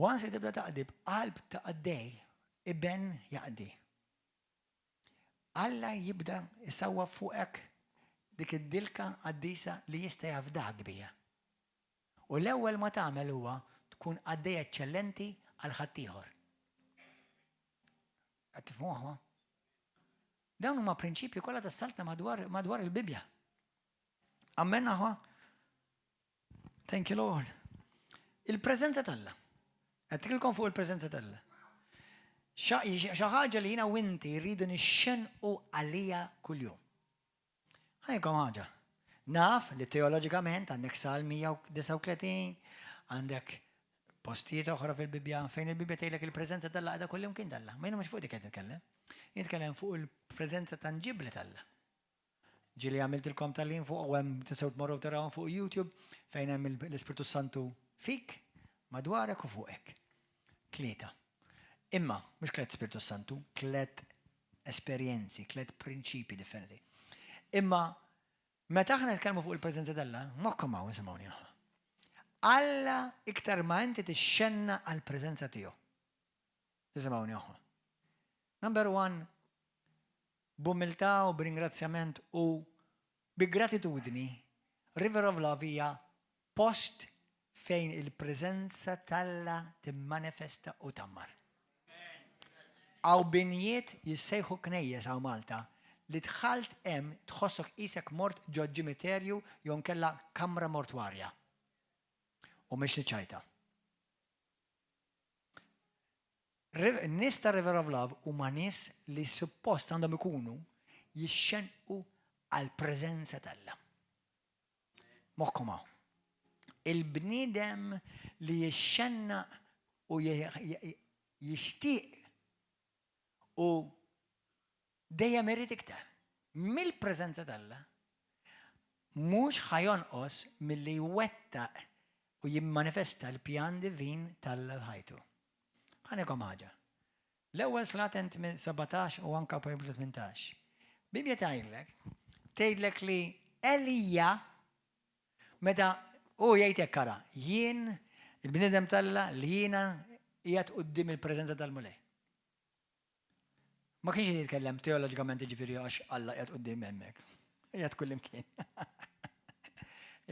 Once li tibda taqdi b'qalb ta' qaddej, iben jaqdi. Alla jibda jsawwab fuqek dik id-dilka qaddisa li jista' jafdak biha. U l-ewwel ma tagħmel huwa tkun qaddej eċċellenti għal ħaddieħor. Qed tifhmu aħwa? Dawn huma prinċipji kollha tas-saltna madwar madwar il-Bibbja. Amen aħwa? Thank you Lord. Il-preżenza t'Alla. Qed fuq il-preżenza t'Alla. Xi ħaġa li jiena u inti rridu nixxenqu għalija kuljum. Ħa ngħidilkom ħaġa. Naf li teoloġikament għandek Salm 139, għandek postijiet oħra fil-Bibbja fejn il-Bibbja tgħidlek il-preżenza t'Alla qiegħda kullimkien t'Alla. Ma jiena mhux fuq dik qed nitkellem. Jien nitkellem fuq il-preżenza tanġibbli t'Alla. Ġieli għamiltilkom tagħlim fuq u hemm tistgħu tmorru tarawhom fuq YouTube fejn hemm l-Ispirtu Santu fik. Madwarek u fuqek. Tlieta. Imma, mhux tlet Spirtu Santu, tlet esperjenzi, tlet prinċipi differenti. Imma, meta aħna nitkellmu fuq il-preżenza t'Alla, moħħkom hawn isimgħuni aħna. Alla iktar ma inti tixxenna għall-preżenza tiegħu. Isimgħuni aħna. Number one, b'umiltà u b'ringrazzjament u bi gratitudni, River of Love hija post fejn il-preżenza t'Alla timmanifesta u tgħammar. Hawn binjiet jissejħu knejjes hawn Malta li dħalt hemm tħossok qisek mort ġo ġimiterju jew inkella kamra mortwarja. U mhix niċċajta. In-nies ta' River of Love huma nies li suppost għandhom ikunu jixxennqu għall-preżenza t'Alla. Moħħkom hawn. Il-bniedem li jixxennaq u jixtieq u dejjem irid iktar mill-preżenza t'Alla, mhux ħa jonqos milli jwettaq u jimmanifesta l-pjan divin t'Alla f'ħajtu. Ħa ngħidilkom ħaġa. L-ewwel Slaten 17 u anka Proverbju 18. Bibbja tgħidlek, tgħidlek li Elija meta hu jgħid hekk ara, jien il-bniedem t'Alla li jiena qiegħed quddiem il-preżenza tal-Mulej. Ma kienx qed jitkellem teoloġikament jiġifieri għax Alla qiegħed quddiem hemmhekk. Qiegħed kullimkien.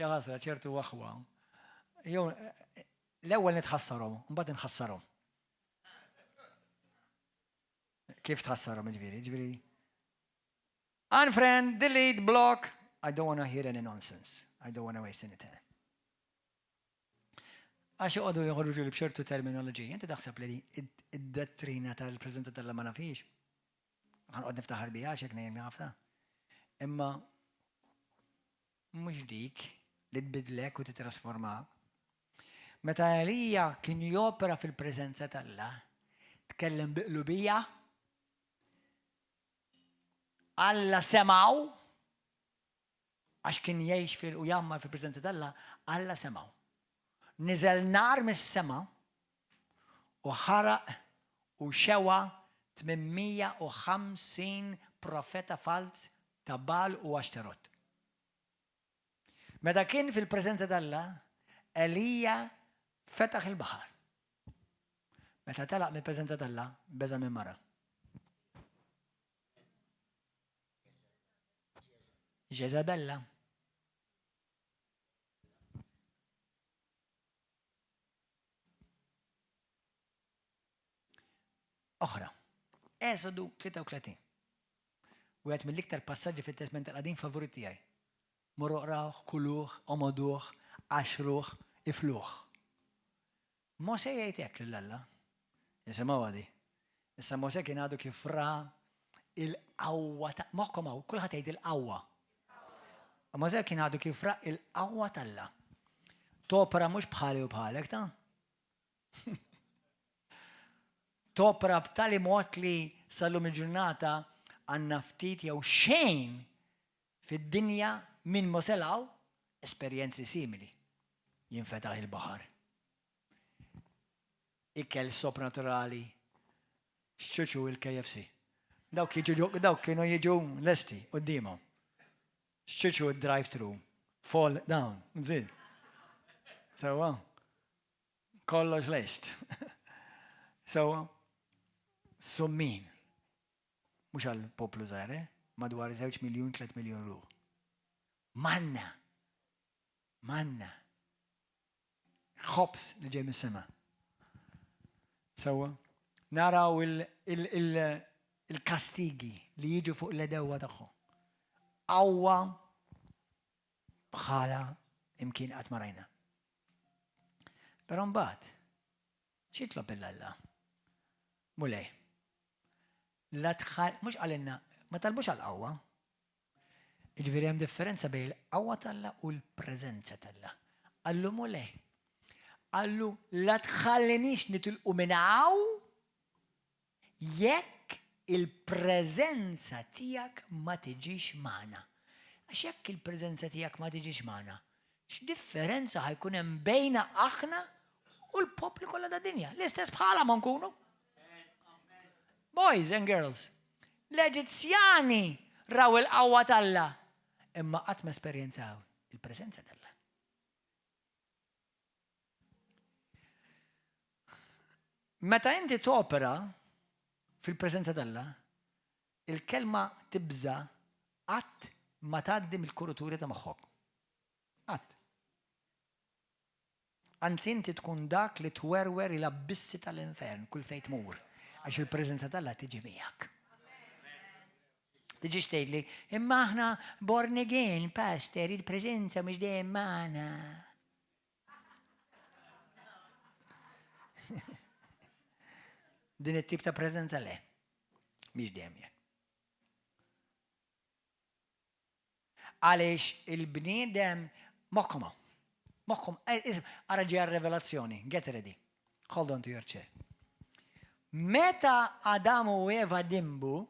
Ja ħasra ċertu aħwa. Jew l-ewwel nitħassarhom, mbagħad inħassarhom. Kif tħassarhom jiġifieri? Jiġifieri Unfriend, delete, block. I don't want to hear any nonsense. I don't want to waste any time. Għax joqogħdu joħorġu li b'ċertu terminoloġija, inti taħseb li id-dottrina tal-preżenza tal ma nafix. Ħanqod niftaħar biha għax hekk ngħid nafha. Imma mhux dik li tbidlek u titrasformak. Meta Elija kien jopera fil-preżenza t'Alla, tkellem bi qlubija, Alla semgħu, Għax kien jgħix fil u jgħammar fil-preżenza t'Alla, Alla semgħu. Niżel nar mis-sema u ħaraq u xewa 850 profeta falz ta' Bagħal u Axtarot. Meta kien fil-preżenza t'Alla, Elija fetaħ il-baħar. Meta telaq mill-preżenza t'Alla, beża' minn mara. Ġeżabella. Oħra. Esodu 33. Wieħed mill-iktar passaġġi fit-Testment il-Qadim favorit tiegħi. Morru qrawh, kuluh, omoduh, qaxruh, ifluh. Mosè jgħid hekk lil Alla. Isimgħuha di. Issa Mosè kien għadu kif ra il-qawwa ta' moħħkom hawn, kulħadd jgħid il-qawwa. Mosè kien għadu kif ra il-qawwa t'Alla. Topra mhux bħali u bħalek ta' Topra b'tali mod li sal-lum il-ġurnata għandna ftit jew xejn fid-dinja minn Mosè 'l hawn esperjenzi simili. Jinfetaħ il-baħar. Ikel sopranaturali, x'ċuċu il-KFC. Dawk jiġu dawk kienu jiġu lesti quddiemhom. X'ċuċu d-drive-thru, fall down, żid. Sewwa? Kollox lest. Sewwa? Summin. Mhux għal poplu żgħir, eh? Madwar żewġ miljun, tlet miljun ruħ. Manna! Manna! Ħobż li ġej mis-sema. Sewwa? Naraw il-kastigi li jiġu fuq l-edewwa tagħhom. Qawwa bħala imkien qatt ma rajna. Però mbagħad x'jitlob lil Alla? Mulej, la tħall, mhux qalilna, ma talbux għal qawwa. Jiġifieri hemm differenza bejn il-qawwa t'Alla u l-preżenza t'Alla. Qallu Mulej. Qallu la tħallinix nitilqu minn hawn jekk il-preżenza tiegħek ma tiġix magħna. Għax jekk il-preżenza tiegħek ma tiġix magħna, x'differenza ħa jkun hemm bejna aħna U l-popli kollha ta' dinja, l-istess bħala ma nkunu. Boys and girls, l-Eġizzjani raw il-qawwa t'Alla, imma qatt ma esperjenzaw il-preżenza t'Alla. Meta inti topera fil-preżenza t'Alla, il-kelma tibża' qatt ma tgħaddi mill-kuruturi ta' moħħok. Qatt. Anzi inti tkun dak li twerwer il-abbissi tal-infern kull fejn tmur, għax il-preżenza t'Alla tiġi miegħek. Tiġix tgħidli, imma aħna born again, pastor, il-preżenza mhux dejjem magħna. Din it-tip ta' preżenza le. Mhix dejjem jekk. Għaliex il-bniedem moħħkom hawn. Moħħkom, eh, ara ġeja revelazzjoni, get ready. Hold on to your chair. Meta Adam u Eva dimbu,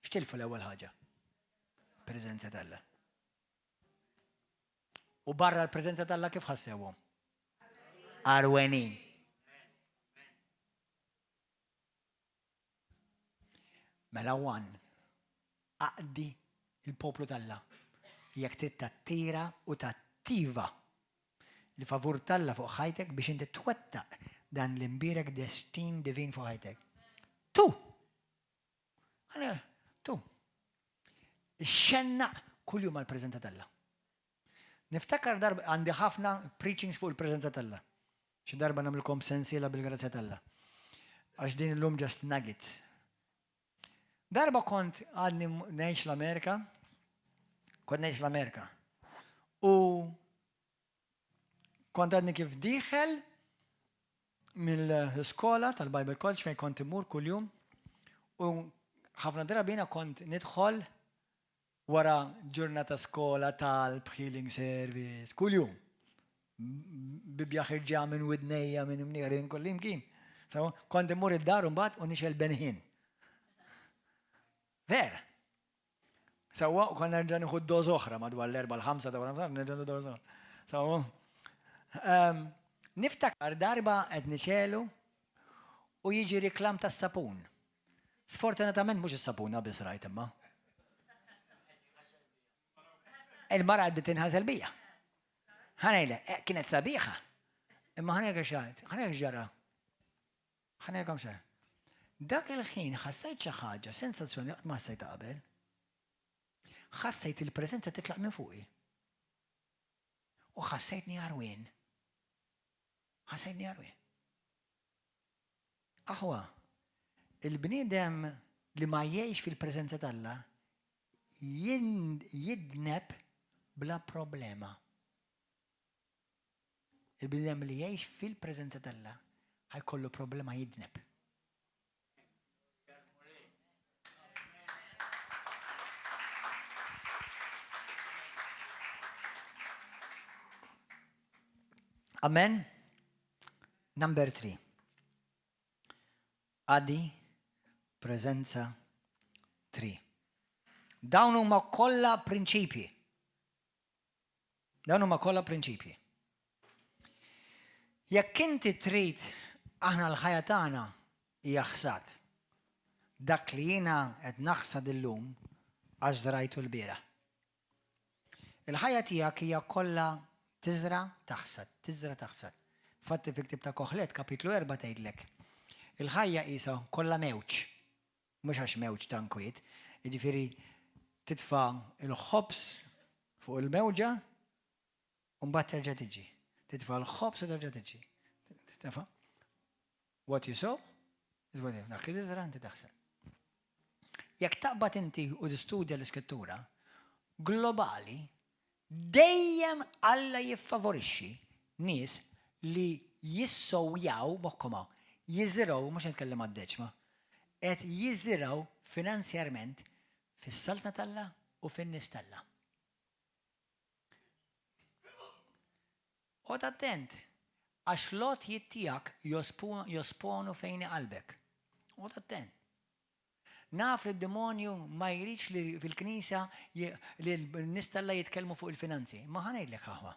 x'tilfu l-ewwel ħaġa? Preżenza t'Alla. U barra l-preżenza t'Alla kif ħassewhom? Arwenin. Mela one, aqdi l-poplu t'Alla jekk trid tattira u tattiva l-favur t'Alla fuq ħajtek biex inti twettaq dan l-imbierek destin divin fuq ħajtek. Two! Two! Ixxennaq kuljum għall-preżenza t'Alla. Niftakar darba għandi ħafna preachings fuq il-preżenza t'Alla. Xi darba nagħmilkom sensiela bil-grazzja t'Alla. Għax din illum just nuggets. Darba kont għadni ngħix l-Amerika, kont ngħix l-Amerika. U kont għadni kif dieħel mill-iskola tal-Bible College fejn kont imur kuljum u ħafna drabi jiena kont nidħol Wara ġurnata skola, talb, healing service, kuljum. Bibbja ħirġa minn widnejja, minn imnieħri, minn kullimkien. So, kont immur id-dar mbagħad u nixel benħin. Vera. Sawa, u kont nerġa' nieħu doż oħra madwar l-erba' l-ħamsa ta' wara nerġa' nieħu doż oħra. Sawa. Ehm, niftakar darba qed nixelu u jiġi riklam tas-sapun. Sfortunatament mhux is-sapuna biss rajt imma. Il-mara għaddi tinħasel bija. Ħanejle, eh, kienet sabiħa. Imma ħanejle xajt, ħanejle ġara. Ħanejle kam xejn. Dak il-ħin ħassejt xi ħaġa, sensazzjoni qatt ma ħassejta qabel. Ħassejt il-preżenza titlaq minn fuqi. U ħassejtni għarwien. Ħassejtni għarwien. Aħwa, il-bniedem li ma jgħix fil-preżenza t'Alla jidneb bla problema. Il-bniedem li jgħix fil-preżenza t'Alla ħa jkollu problema jidneb. Amen. Number 3. Qadi, preżenza, 3. Dawn huma kollha prinċipji. Dawn huma kollha prinċipji. Jekk inti trid aħna l-ħajja tagħna hija ħsad. Dak li jiena qed naħsad illum għax żrajtu lbieraħ. Il-ħajja tiegħek hija kollha tiżra' taħsad, tiżra' taħsad. Infatti fil-ktieb ta' Koħlet kapitlu 4 tgħidlek, il-ħajja qisha kollha mewġ. Mhux għax mewġ ta' nkwiet, jiġifieri titfa' l-ħobż fuq il-mewġa u mbagħad terġa' tiġi. Titfa' l-ħobż u terġa' tiġi. Titfa' What you sow is what you Dak li tiżra' inti taħsad. Jekk taqbad inti u tistudja l-Iskrittura, globali, dejjem Alla jiffavorixxi nies li jissowjaw, moħħkom hawn, jiżirgħu, mhux nitkellem għad-deċma, qed jiżirgħu finanzjarment fis-Saltna t'Alla u fin-nies t'Alla. Oqgħod attent, għax l-għotjiet tiegħek josponu fejn hi qalbek. Oqgħod attent. Naf li d-demonju ma jridx li fil-knisja li n-nies t'Alla jitkellmu fuq il-finanzi. Ma ħa ngħidlek aħwa.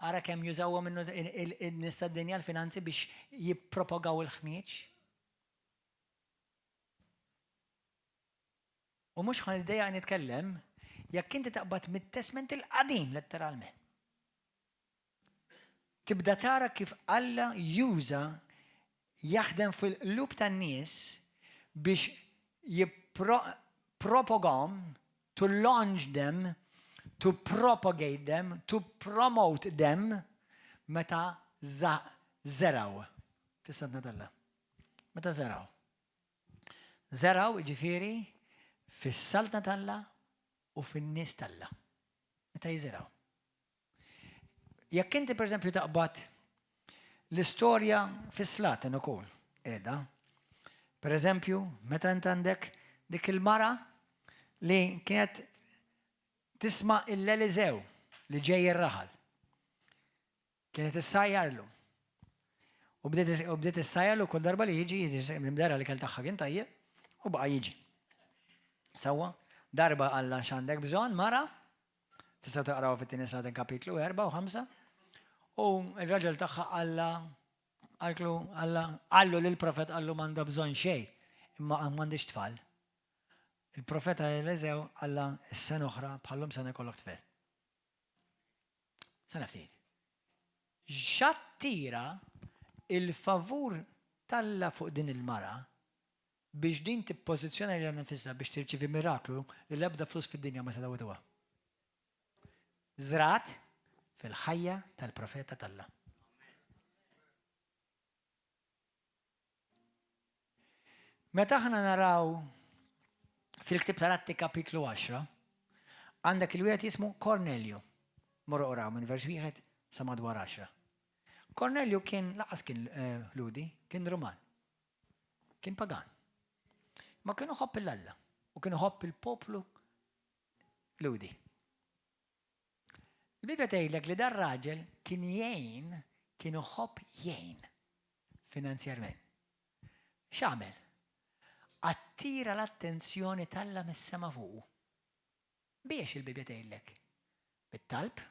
Ara kemm jużawhom in-nies tad-dinja l-finanzi biex jippropagaw il-ħmieġ. U mhux ħa niddejjaq nitkellem jekk inti taqbad mit-Testment il-Qadim letteralment. Tibda tara kif Alla juża jaħdem fil-qlub tan-nies biex jippropagahom, to launch them, to propagate them, to promote them meta żergħu fis-Saltna t'Alla. Meta żergħu. Żergħu jiġifieri fis-Saltna t'Alla u fin-nies t'Alla. Meta jiżirgħu. Jekk inti pereżempju taqbad l-istorja fis-slaten ukoll qiegħda. Pereżempju, meta int għandek dik il-mara li kienet tisma' l-Eliżew li ġej ir-raħal. Kienet issajjarlu. U bdiet issajjarlu kull darba li jiġi, mdera li kell tagħha kien tajjeb, u baqa' jiġi. Sewwa, darba qallha x'għandek bżonn, mara, tistgħu taqraw fit-tieni Slaten kapitlu 4 u 5, u r-raġel tagħha qallha qaltlu qallha qallu lill-profet qallu m'għandha bżonn xejn, imma m'għandix tfal. Il-profeta Eliżew qallha s-sena oħra bħallum sena jkollok tfel. Sena ftit. X'attira il-favur t'Alla fuq din il-mara biex din tippożizzjona lilha nfisha biex tirċievi miraklu li l-ebda flus fid-dinja ma setgħu jtuha? Żragħat fil-ħajja tal-profeta t'Alla. Meta aħna naraw fil-ktib tal-Atti kapitlu 10, għandek il-wieħed jismu Kornelju. Morru qoraw minn vers wieħed sa madwar 10. Kornelju kien laqas kien eh, Ludi, kien Ruman. Kien pagan. Ma kienu ħobb il-Alla u kienu ħobb il-poplu Ludi. Il-Bibbja tgħidlek li dar raġel kien jgħin, kien iħobb jgħin finanzjarment. X'għamel? Attira l-attenzjoni t'Alla mis-sema fuqu. Biex il-Bibbja tgħidlek? Bit-talb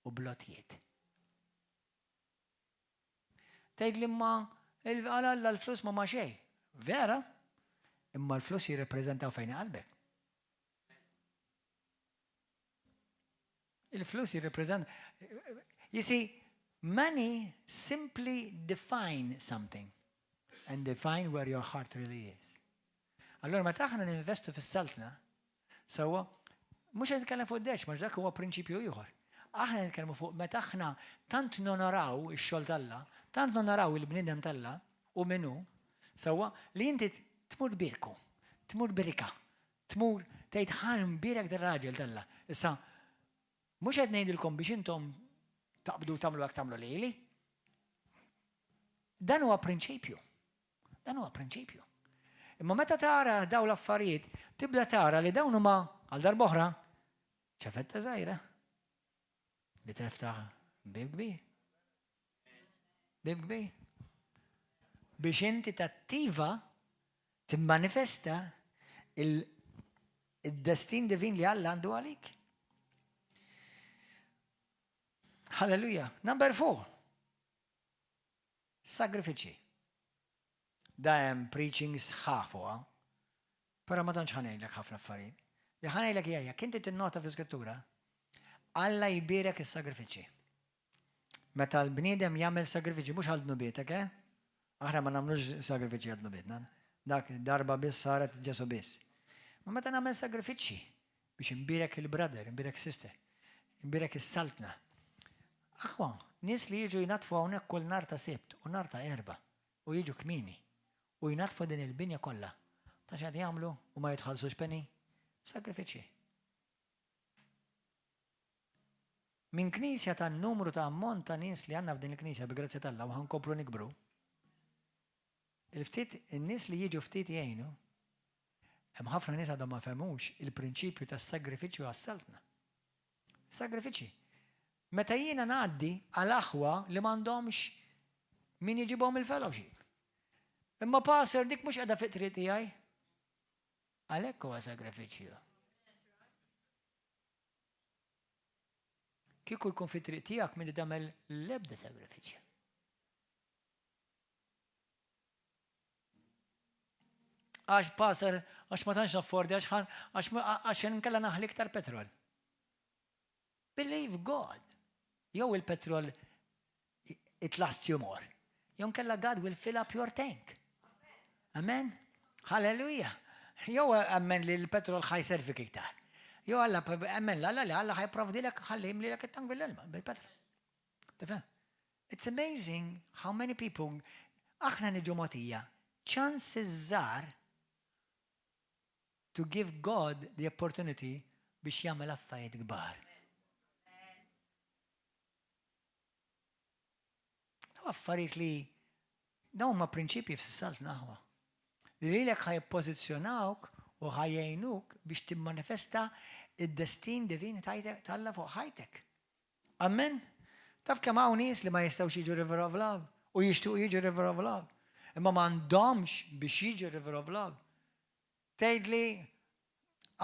u bl-għotjiet. Tgħidli imma għal Alla l-flus ma ma xejn. Vera, imma l-flus jirrepreżentaw fejn qalbek. Il-flus jirrepreżent. You see, money simply define something and define where your heart really is. Allora meta aħna ninvestu fis-saltna, sewwa, mhux qed nitkellem fuq deċ, ma dak huwa prinċipju ieħor. Aħna nitkellmu fuq meta aħna tant nonoraw ix-xogħol t'Alla, tant nonoraw il-bniedem t'Alla u minnu, sewwa li inti tmur birku, tmur birika, Tmur tgħid ħa nbierek dar-raġel t'Alla. Issa, mhux qed ngħidilkom biex intom taqbdu tagħmlu hekk tagħmlu lili. Dan huwa prinċipju. Dan huwa prinċipju. Imma meta tara daw l-affarijiet, tibda tara li dawn huma għal darb'oħra ċafetta żgħira li teftaħ bib kbir. Bib kbir. Biex inti tattiva Timmanifesta il-destin divin li Alla għandu għalik. Halleluja. Number four. Sagrifiċi. Da hemm preaching sħaħ fuqha. Però ma tantx ħanejlek ħafna affarijiet. Li ħanejlek hija jekk inti tinnota fl-iskrittura, Alla jbierek is-sagrifiċi. Meta l-bniedem jagħmel sagrifiċi mhux għal dnubietek, eh? Aħna ma nagħmlux sagrifiċi għal dnubietna. Dak darba biss saret Ġesu biss. Ma meta nagħmel sagrifiċi biex imbierek il-brother, imbierek sister, imbierek is-saltna. Aħwa, nies li jiġu jnatfu hawnhekk kull nar ta' Sibt u nar ta' Erba' u jiġu kmieni u jnatfu din il-binja kollha. Ta' x'qed jagħmlu u ma jitħallsux penny? Sagrifiċi. Minn knisja tan-numru ta' ammont ta' nies li għandna f'din il-knisja bi grazzja t'Alla u ħa nkomplu nikbru, il-ftit in-nies li jiġu ftit jgħinu, hemm ħafna nies għadhom ma fehmux il-prinċipju tas-sagrifiċċju għas-saltna. Sagrifiċċji. Meta jiena ngħaddi għal aħwa li m'għandhomx min jġibhom il-fellowship. Imma pastor dik mhux qiegħda fit-triq tiegħi. Għalhekk huwa sagrifiċċju. Kieku jkun fit-triq tiegħek m'inti tagħmel l-ebda sagrifiċċju. Għax pastor, għax ma tantx naffordi, għax għax għax inkella naħli iktar petrol. Believe God. Jew il-petrol it lasts you more. Jew nkella God will fill up your tank. Amen. Hallelujah. Jew emmen li l-petrol ħa jservik iktar. Jew Alla emmen l-Alla li Alla ħa jipprovdilek ħalli jimlilek it-tank bil-ilma, bil-petrol. Tifhem? It's amazing how many people aħna niġu mogħtija chances żgħar to give God the opportunity biex jagħmel affarijiet kbar. Daw affarijiet li dawn huma prinċipji fis-saltna aħwa. Li lilek ħa jippożizzjonawk u ħa jgħinuk biex timmanifesta id-destin divin t'Alla fuq ħajtek. Amen? Taf kemm hawn nies li ma jistgħux jiġu River of Love u jixtiequ jiġu River of Love, imma m'għandhomx biex jiġu River of Love. Tgħidli,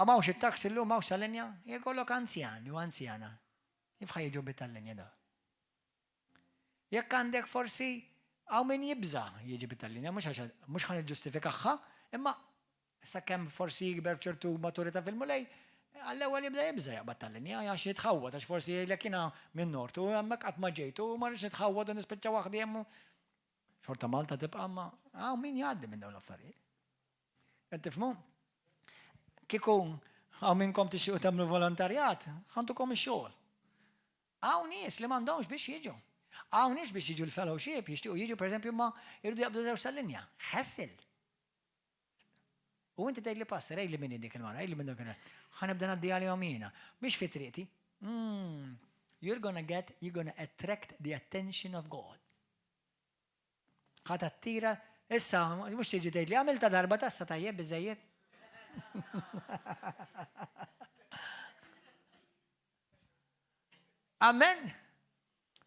m'hawnx it-taxi llum, m'hawnx tal-linja? Jkollok anzjan jew anzjana. Kif ħa jiġu bit-tal-linja dawn? Jekk għandek forsi hawn min jibża' jiġi bit-tal-linja, mhux għax mhux ħa niġġustifikahha, imma sakemm forsi jikber f'ċertu maturità fil-Mulej, għall-ewwel jibda jibża' jaqbad tal-linja għax jitħawwad għax forsi jgħidlek jiena minn North u hemmhekk qatt ma ġejt u ma rridx nitħawwad u nispiċċa waħdi hemm. Xorta Malta tibqa' ma hawn min jgħaddi minn dawn l-affarijiet. Qed tifhmu? Kieku hawn minnkom tixtiequ tagħmlu volontarjat, ħantukom ix-xogħol. Hawn nies li m'għandhomx biex jiġu. Hawn nies biex jiġu l-fellowship, jixtiequ jiġu pereżempju ma jridu jaqbdu żewġ tal-linja. Hassle. U inti tgħidli pastor, għidli min dik il-mara, għidli minn dak il Ħa nibda ngħaddi għalihom jiena. Mhix fi triqti. Mm, you're gonna get, you're gonna attract the attention of God. Ħa tattira, issa, mhux tiġi tgħidli għamilta darba tassa tajjeb biżejjed. Amen.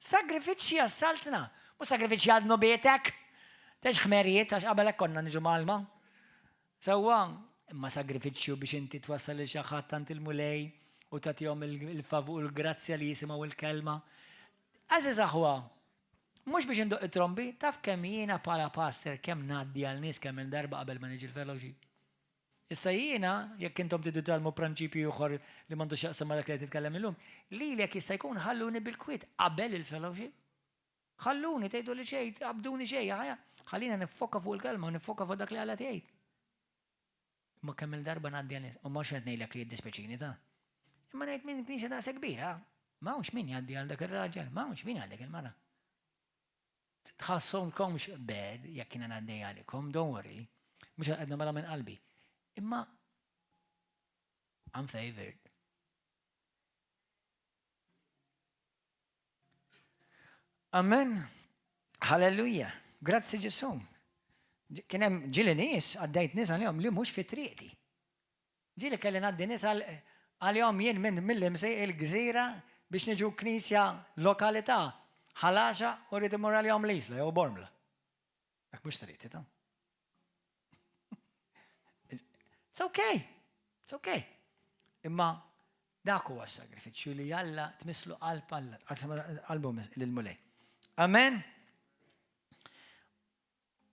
Sagrifiċċji għas-saltna, mhux sagrifiċċji għal dnubietek. Tex ħmerijiet għax qabel hekk konna niġu malma. Sewwa, imma sagrifiċċju biex inti twassal lil xi ħadd għand il-Mulej u tagħtihom il-favur u l-grazzja li jisimgħu l-kelma. Għażiż aħwa, mhux biex indoqq it-trombi, taf kemm jiena bħala pastor kemm ngħaddi għal nies kemm-il darba qabel ma niġi l-fellowship. Issa jiena, jekk intom tridu tgħallmu pranċipju ieħor li m'għandu x'jaqsam ma' dak li qed nitkellem illum, lili jekk jista' jkun ħalluni bil-kwiet qabel il-fellowship. Ħalluni, tgħiduli xejn, tqabbduni xejn, ħallina niffoka fuq il-kelma u niffoka fuq dak li Alla qed jgħid. Imma kemm-il darba ngħaddi għal nies, u mhux qed ngħidlek li jiddispjaċini ta. Imma ngħid minn knisja daqshekk kbira, m'hawnx min jgħaddi għal dak ir-raġel, m'hawnx min għal dik il-mara. Tħassomkomx bad jekk jiena ngħaddi għalikom, don't worry. Mhux qed nagħmilha minn qalbi. Imma I'm favored. Amen. Halleluja. Grazzi Ġesu. Kien hemm ġieli nies għaddejt nies għalihom li mhux fi triqti. Ġieli kelli ngħaddi nies għalihom jien minn mill-imsej il-gżira biex niġu knisja lokalità ħalaxa u rrid imur għalihom l-Isla jew Bormla. Dak mhux triqti ta'. It's okay. It's okay. Imma dak huwa s-sagrifiċċju li Alla tmislu qalb Alla, qalbu lill-Mulej. Amen.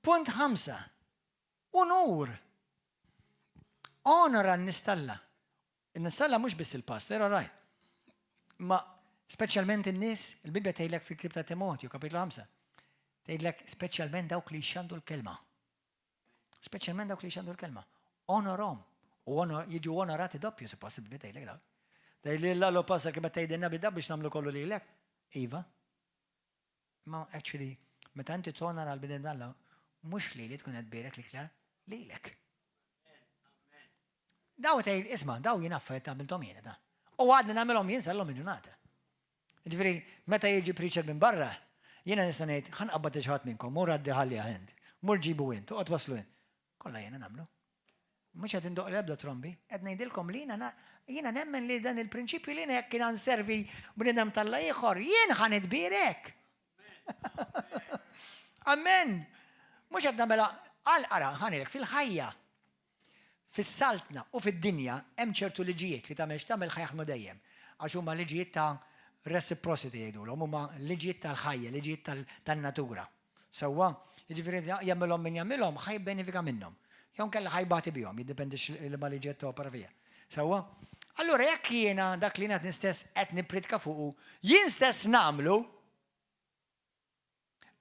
Punt ħamsa. Unur. Onora n-nistalla. N-nistalla mhux biss il-pastor, all right. Ma speċjalment in-nies, il-Bibbja tgħidlek fil-ktieb ta' Timotju, kapitlu 5. Tgħidlek speċjalment dawk li jxandu l-kelma. Speċjalment dawk li jxandu l-kelma. Onorom. U jiġu onorati doppju, suppost il-Bibbja tgħidlek dak. Tgħidli l-allu passa kif tgħidilna bida biex nagħmlu kollu lilek. Iva. Ma actually, meta inti tonora l-bidin Alla, mhux li li tkun qed birek l-iktar lilek. Daw tgħid, isma', daw jien affarijiet għamilthom jiena da. U għadni nagħmilhom jien sal-lum il-ġurnata. Ġifieri, meta jiġi preacher minn barra, jiena nista' ngħid, ħa nqabbad lil xi ħadd minnkom, mur għaddi ħalliha int, mur ġibu int, oqgħod wasslu int. Kollha jiena nagħmlu. Mhux qed indoqq l-ebda trombi, qed ngħidilkom li jiena jiena nemmen li dan il-prinċipju li jiena jekk jiena nservi bniedem t'Alla ieħor, jien ħa nitbierek. Amen. Mhux qed nagħmilha għal ara, ħa ngħidlek fil-ħajja Fis-Saltna u fid-dinja hemm ċertu liġijiet li tagħmel x'tagħmel ħa jaħdmu dejjem, għax huma liġijiet ta' reciprocity jgħidulhom, huma liġijiet tal-ħajja, liġijiet tan-natura. Sewwa, jiġifieri jagħmilhom min jagħmilhom ħa jibbenefika minnhom. Jew inkella ħa jbati bihom, jiddependi liema liġi qed topera fiha. Sewwa? Allura jekk jiena dak li jiena stess qed nippriedka fuqu, jien stess nagħmlu,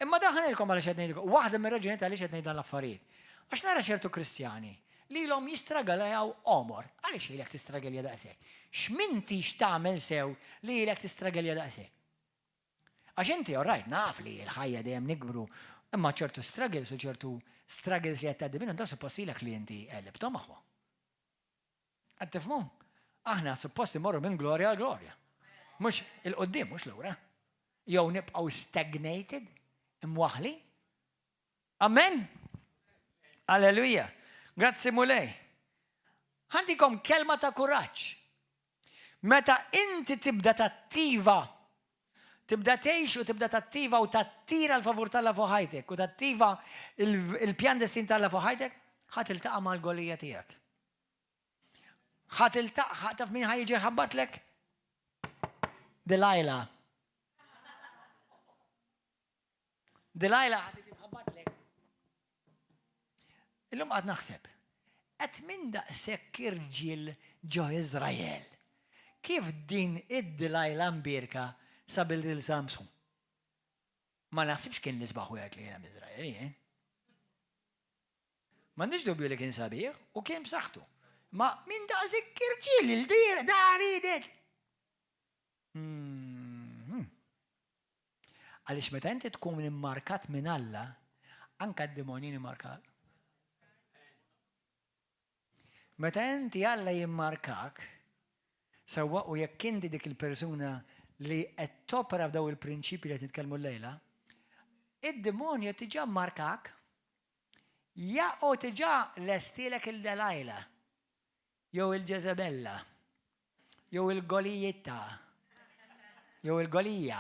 Imma dan ħa ngħidilkom għaliex qed ngħidilkom, waħda mir-raġunijiet għaliex qed ngħid dan l-affarijiet. Għax nara ċertu Kristjani li ilhom jistragalajaw għomor. Għaliex ilek tistragelja daqshekk? X'mintix tagħmel sew li ilek tistragelja daqshekk? Għax inti, all right, naf li l-ħajja dejjem nikbru, imma ċertu struggles u ċertu struggles li qed tgħaddi minnhom dawn suppost ilek li inti għelibthom aħwa. Qed tifhmu? Aħna suppost imorru minn glorja għal glorja. Mhux il-qudiem, mhux lura. Jew nibqgħu stagnated, imwaħħlin. Amen? Alleluja. Grazzi Mulej. Ħa ntikom kelma ta' kuraġġ. Meta inti tibda tattiva, tibda tgħix u tibda tattiva u tattira l-favur t'Alla fuq ħajtek u tattiva il-pjan destin t'Alla fuq ħajtek, ħa tiltaqa' mal-Golija tiegħek. Ħa tiltaqa' taf min ħa jiġi jħabbatlek? Delilah. Delilah ħa tiġi tħabbatlek. Illum qgħadt naħseb, qed minn daqshekk irġiel ġo Iżrael. Kif din id-Delilah mbierka sabet lil Samsun? Ma naħsibx kien l-isbaħ wieħed li kien hemm Iżrael, eh? M'għandix dubju li kien sabiħ u kien b'saħħtu. Ma minn daqshekk irġiel il-dir dar idet. Mhm. Għaliex meta inti tkun immarkat minn Alla, anka d-demonji immarkat. Meta inti Alla jimmarkak, sewwa u jekk inti dik il-persuna li qed topera f'daw il-prinċipji li qed nitkellmu llejla, id-demonju tiġa markak Ja u diġà lestielek il-Delilah, jew il-Ġeżebella, jew il-Golijitta, jew il-Golija.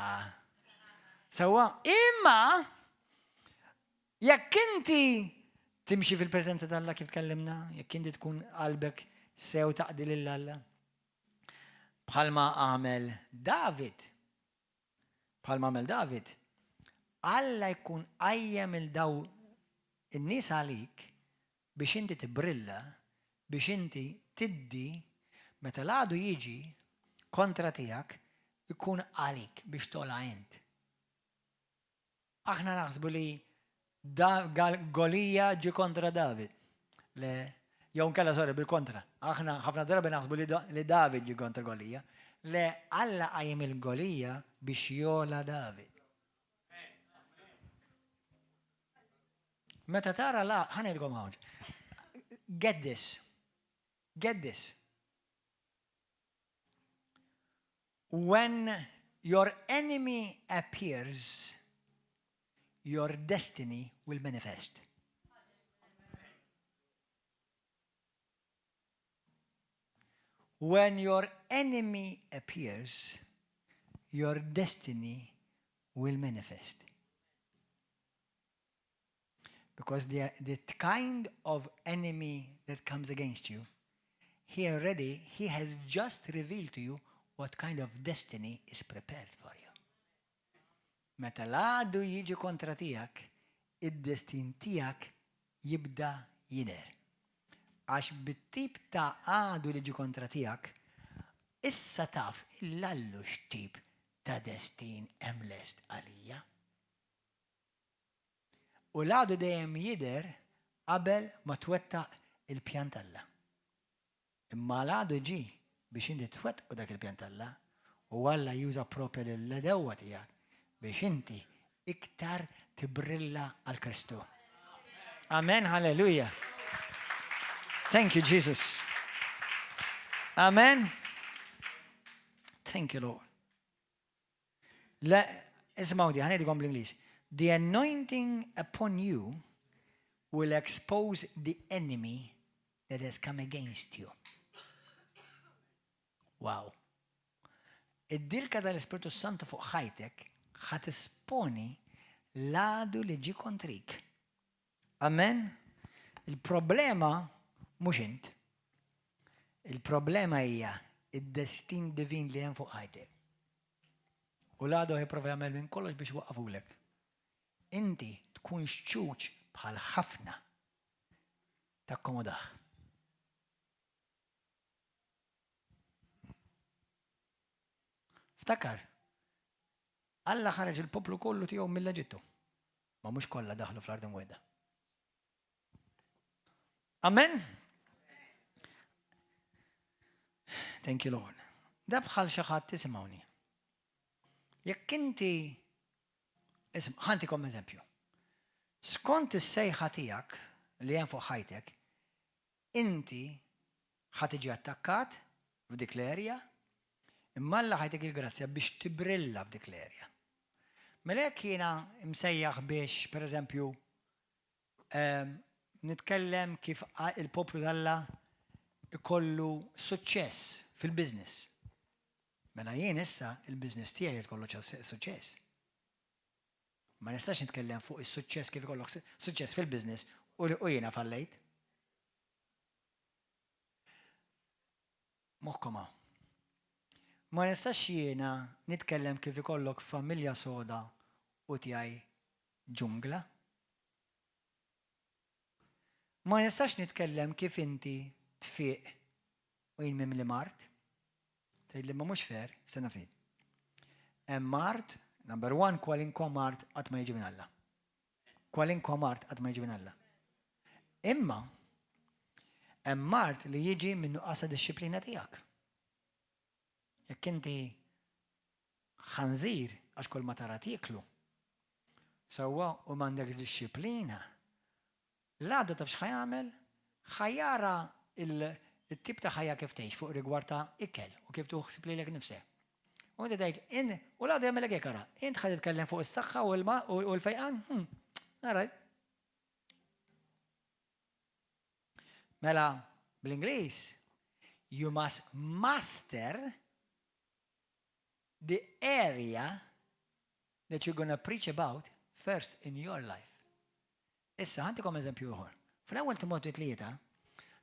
Sewwa, imma jekk inti timxi fil-preżenza t'Alla kif tkellimna, jekk inti tkun qalbek sew taqdi lil Alla, bħalma għamel David, Bħalma għamel David, Alla jkun qajjem 'il dawn in-nies għalik biex inti tibbrilla, biex inti tiddi, meta l-għadu jiġi kontra tiegħek, ikun għalik biex togħla int. Aħna naħsbu li Golija ġie kontra David. Le, jew nkella sorry bil-kontra. Aħna ħafna drabi naħsbu li David ġie kontra Golija. Le, Alla qajjem il-Golija biex jogħla David. Meta tara la, ħa ngħidilkom hawn. Get this. Get this. When your enemy appears, your destiny will manifest. When your enemy appears, your destiny will manifest. Because the, the kind of enemy that comes against you, he already, he has just revealed to you what kind of destiny is prepared for you. Meta l-għadu jiġi kontra tiegħek, id-destin tiegħek jibda jidher. Għax bit-tip ta' għadu li ġi kontra tiegħek, issa taf il-lallu x'tip ta' destin hemm lest għalija. U l-għadu dejjem jidher qabel ma twettaq il-pjan t'Alla. Imma l-għadu ġie biex inti twettqu dak il-pjan t'Alla u Alla juża propja lill-għedewwa tiegħek biex inti iktar tibrilla għal Kristu. Amen, hallelujah. Thank you, Jesus. Amen. Thank you, Lord. Le, isimgħu di, ħa ngħidilkom bl-Ingliż. The anointing upon you will expose the enemy that has come against you. Wow. Id-dilka tal-Ispirtu Santu fuq ħajtek ħa tesponi l-għadu li ġi kontrik. Amen. Il-problema mhux int. Il-problema hija id-destin divin li hemm fuq ħajtek. U l-għadu jipprova jagħmel minn kollox biex waqqafulek. Inti tkun xċuċ bħal ħafna takkomodah. Ftakar, Alla ħareġ il-poplu kollu tiegħu mill-Eġittu, ma mhux kollha daħlu fl-art imwiegħda. Amen? Thank you, Lord. Da bħal xi ħadd tisimgħuni. Jekk inti ħantikom eżempju. Skont is-sejħa tiegħek li hemm fuq ħajtek, inti ħa tiġi attakkat f'dik l-area, imma Alla ħa jtik il-grazzja biex tibrilla f'dik l-area. Mela jekk jiena msejjaħ biex, per eżempju, ehm, nitkellem kif il-poplu t'Alla ikollu suċċess fil-business. Mela jien issa il-business tiegħi jkollu suċċess. Ma nistax nitkellem fuq is-suċċess kif ikollok suċċess fil-business u jiena fallejt. Moħħkom hawn. Ma nistax jiena nitkellem kif ikollok familja soda u tiegħi ġungla. Ma nistax nitkellem kif inti tfiq u jien mimli mard. Tgħidli ma mhux fair, stenna ftit. Hemm mard, number one, kwalinkwa mard qatt ma jiġi minn Alla. Kwalinkwa mard qatt ma jiġi minn Alla. Imma hemm mard li jiġi minn nuqqas ta' dixxiplina tiegħek. Jekk inti ħanżir għax kull ma tara tieklu, sewwa u m'għandekx dixxiplina, L-għadu taf x'ħa jagħmel? Ħa jara il-tip ta' ħajja kif tgħix fuq rigward ta' ikel u kif tieħu ħsieb lilek nifsek. U inti tgħid, in, u l-għadu jagħmellek hekk ara, int ħa titkellem fuq is-saħħa u l-ma u l-fejqan? Hmm, all right. Mela, bl-Ingliż, you must master the area that you're gonna preach about first in your life. Issa, ħa ntikom eżempju ieħor. Fl-ewwel Timotju 3,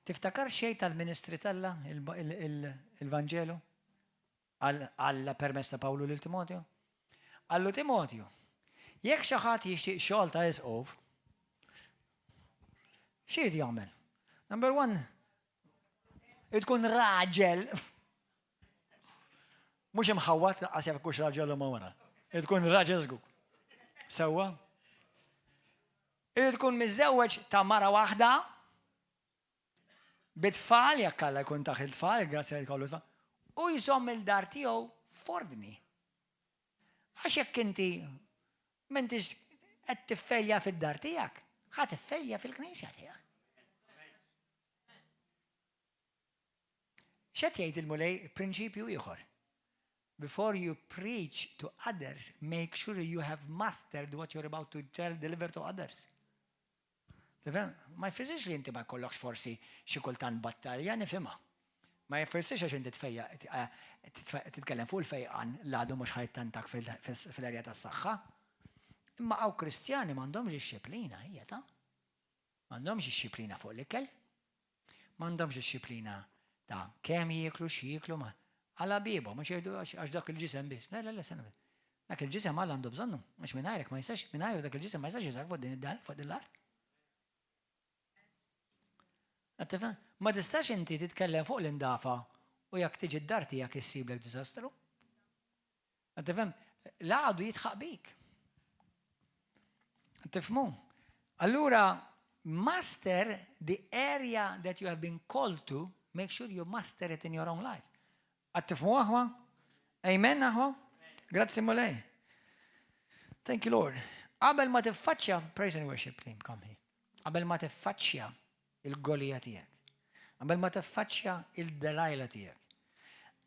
tiftakar xejn tal-ministri t'Alla, il-Vanġelu? Alla permezz ta' Pawlu lil Timotju? Qallu Timotju, jekk xi ħadd jixtieq xogħol ta' isqof, x'irid jagħmel? Number one, tkun raġel. Mhux imħawwad laqqas jaf kux raġel u ma wara. Tkun raġel żgur. Sewwa. Irid tkun miżżewweġ ta' mara waħda bit-tfal jekk Alla jkun taħ il-tfal, grazzi għal kollu tfal, u jżomm il-dar tiegħu f'ordni. Għax jekk inti m'intix qed tiffelja fid-dar tiegħek, ħa tiffelja fil-knisja tiegħek. X'qed jgħid il-Mulej prinċipju ieħor. Before you preach to others, make sure you have mastered what you're about to tell, deliver to others. Tifhem? Ma jfissirx li inti ma jkollokx forsi xi kultant battalja nifhimha. Ma jfissirx għax inti tfejja eh, titkellem fuq il-fejqan l-għadu mhux ħajtantak fil-erja tas-saħħa. Imma hawn Kristjani m'għandhomx dixxiplina hija ta' M'għandhomx dixxiplina fuq l-ikel, m'għandhomx dixxiplina ta' kemm jieklu, x'jieklu, ma għala biebhom, mhux jgħidu għax dak il-ġisem biss. Le, le, le, sena. Dak il-ġisem Alla għandu bżonnu, għax mingħajrek ma jistax, mingħajru dak il-ġisem ma jistax jiżgħar fuq din id-dar, fuq din l-art. Ma tistax inti titkellem fuq l-indafa u jekk tiġi d-dar tiegħek issiblek diżastru. Tifhem? L-għadu jitħaq bik. Tifhmu? Allura, master the area that you have been called to, make sure you master it in your own life. Għad tifhmu aħwa? Amen aħwa? Grazzi Mulej. Thank you Lord. Qabel ma tiffaċċja, praise and worship team, come here. Qabel ma tiffaċċja il-Golija tiegħek. Qabel ma tiffaċċja il-Delajla tiegħek.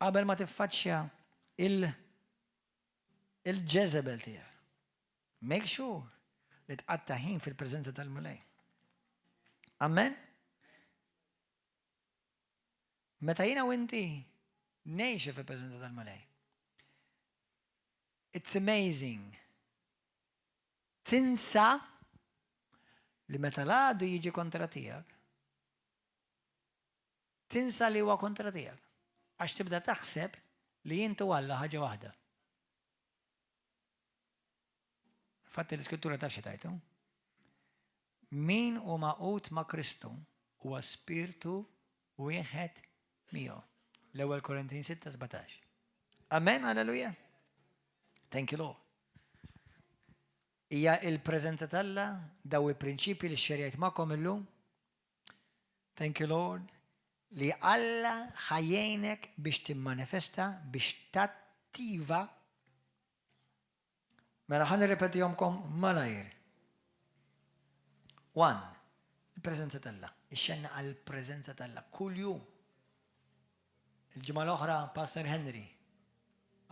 Qabel ma tiffaċċja il-Ġezebel tiegħek. Make sure li tqatta' ħin fil-preżenza tal-Mulej. Amen. Meta jiena u inti ngħixu fil-preżenza tal-Mulej. It's amazing. Tinsa li meta l-għadu jiġi kontra tiegħek, tinsa li huwa kontra tiegħek. Għax tibda taħseb li intu Alla ħaġa waħda. Infatti l-Iskrittura taf xi tgħid, hu? Min hu magħqud ma' Kristu huwa spirtu wieħed miegħu. L-ewwel Korintin 6:17. Amen, alleluja. Thank you Lord. Hija il-preżenza t'Alla daw il-prinċipji li xerjajt magħkom illum. Thank you Lord li Alla ħa jgħinek biex timmanifesta, biex tattiva. Mela ħa nirrepetihomkom malajr. One, il-preżenza t'Alla. Ixxenna għall-preżenza t'Alla kuljum. Il-ġimgħa l-oħra Pastor Henry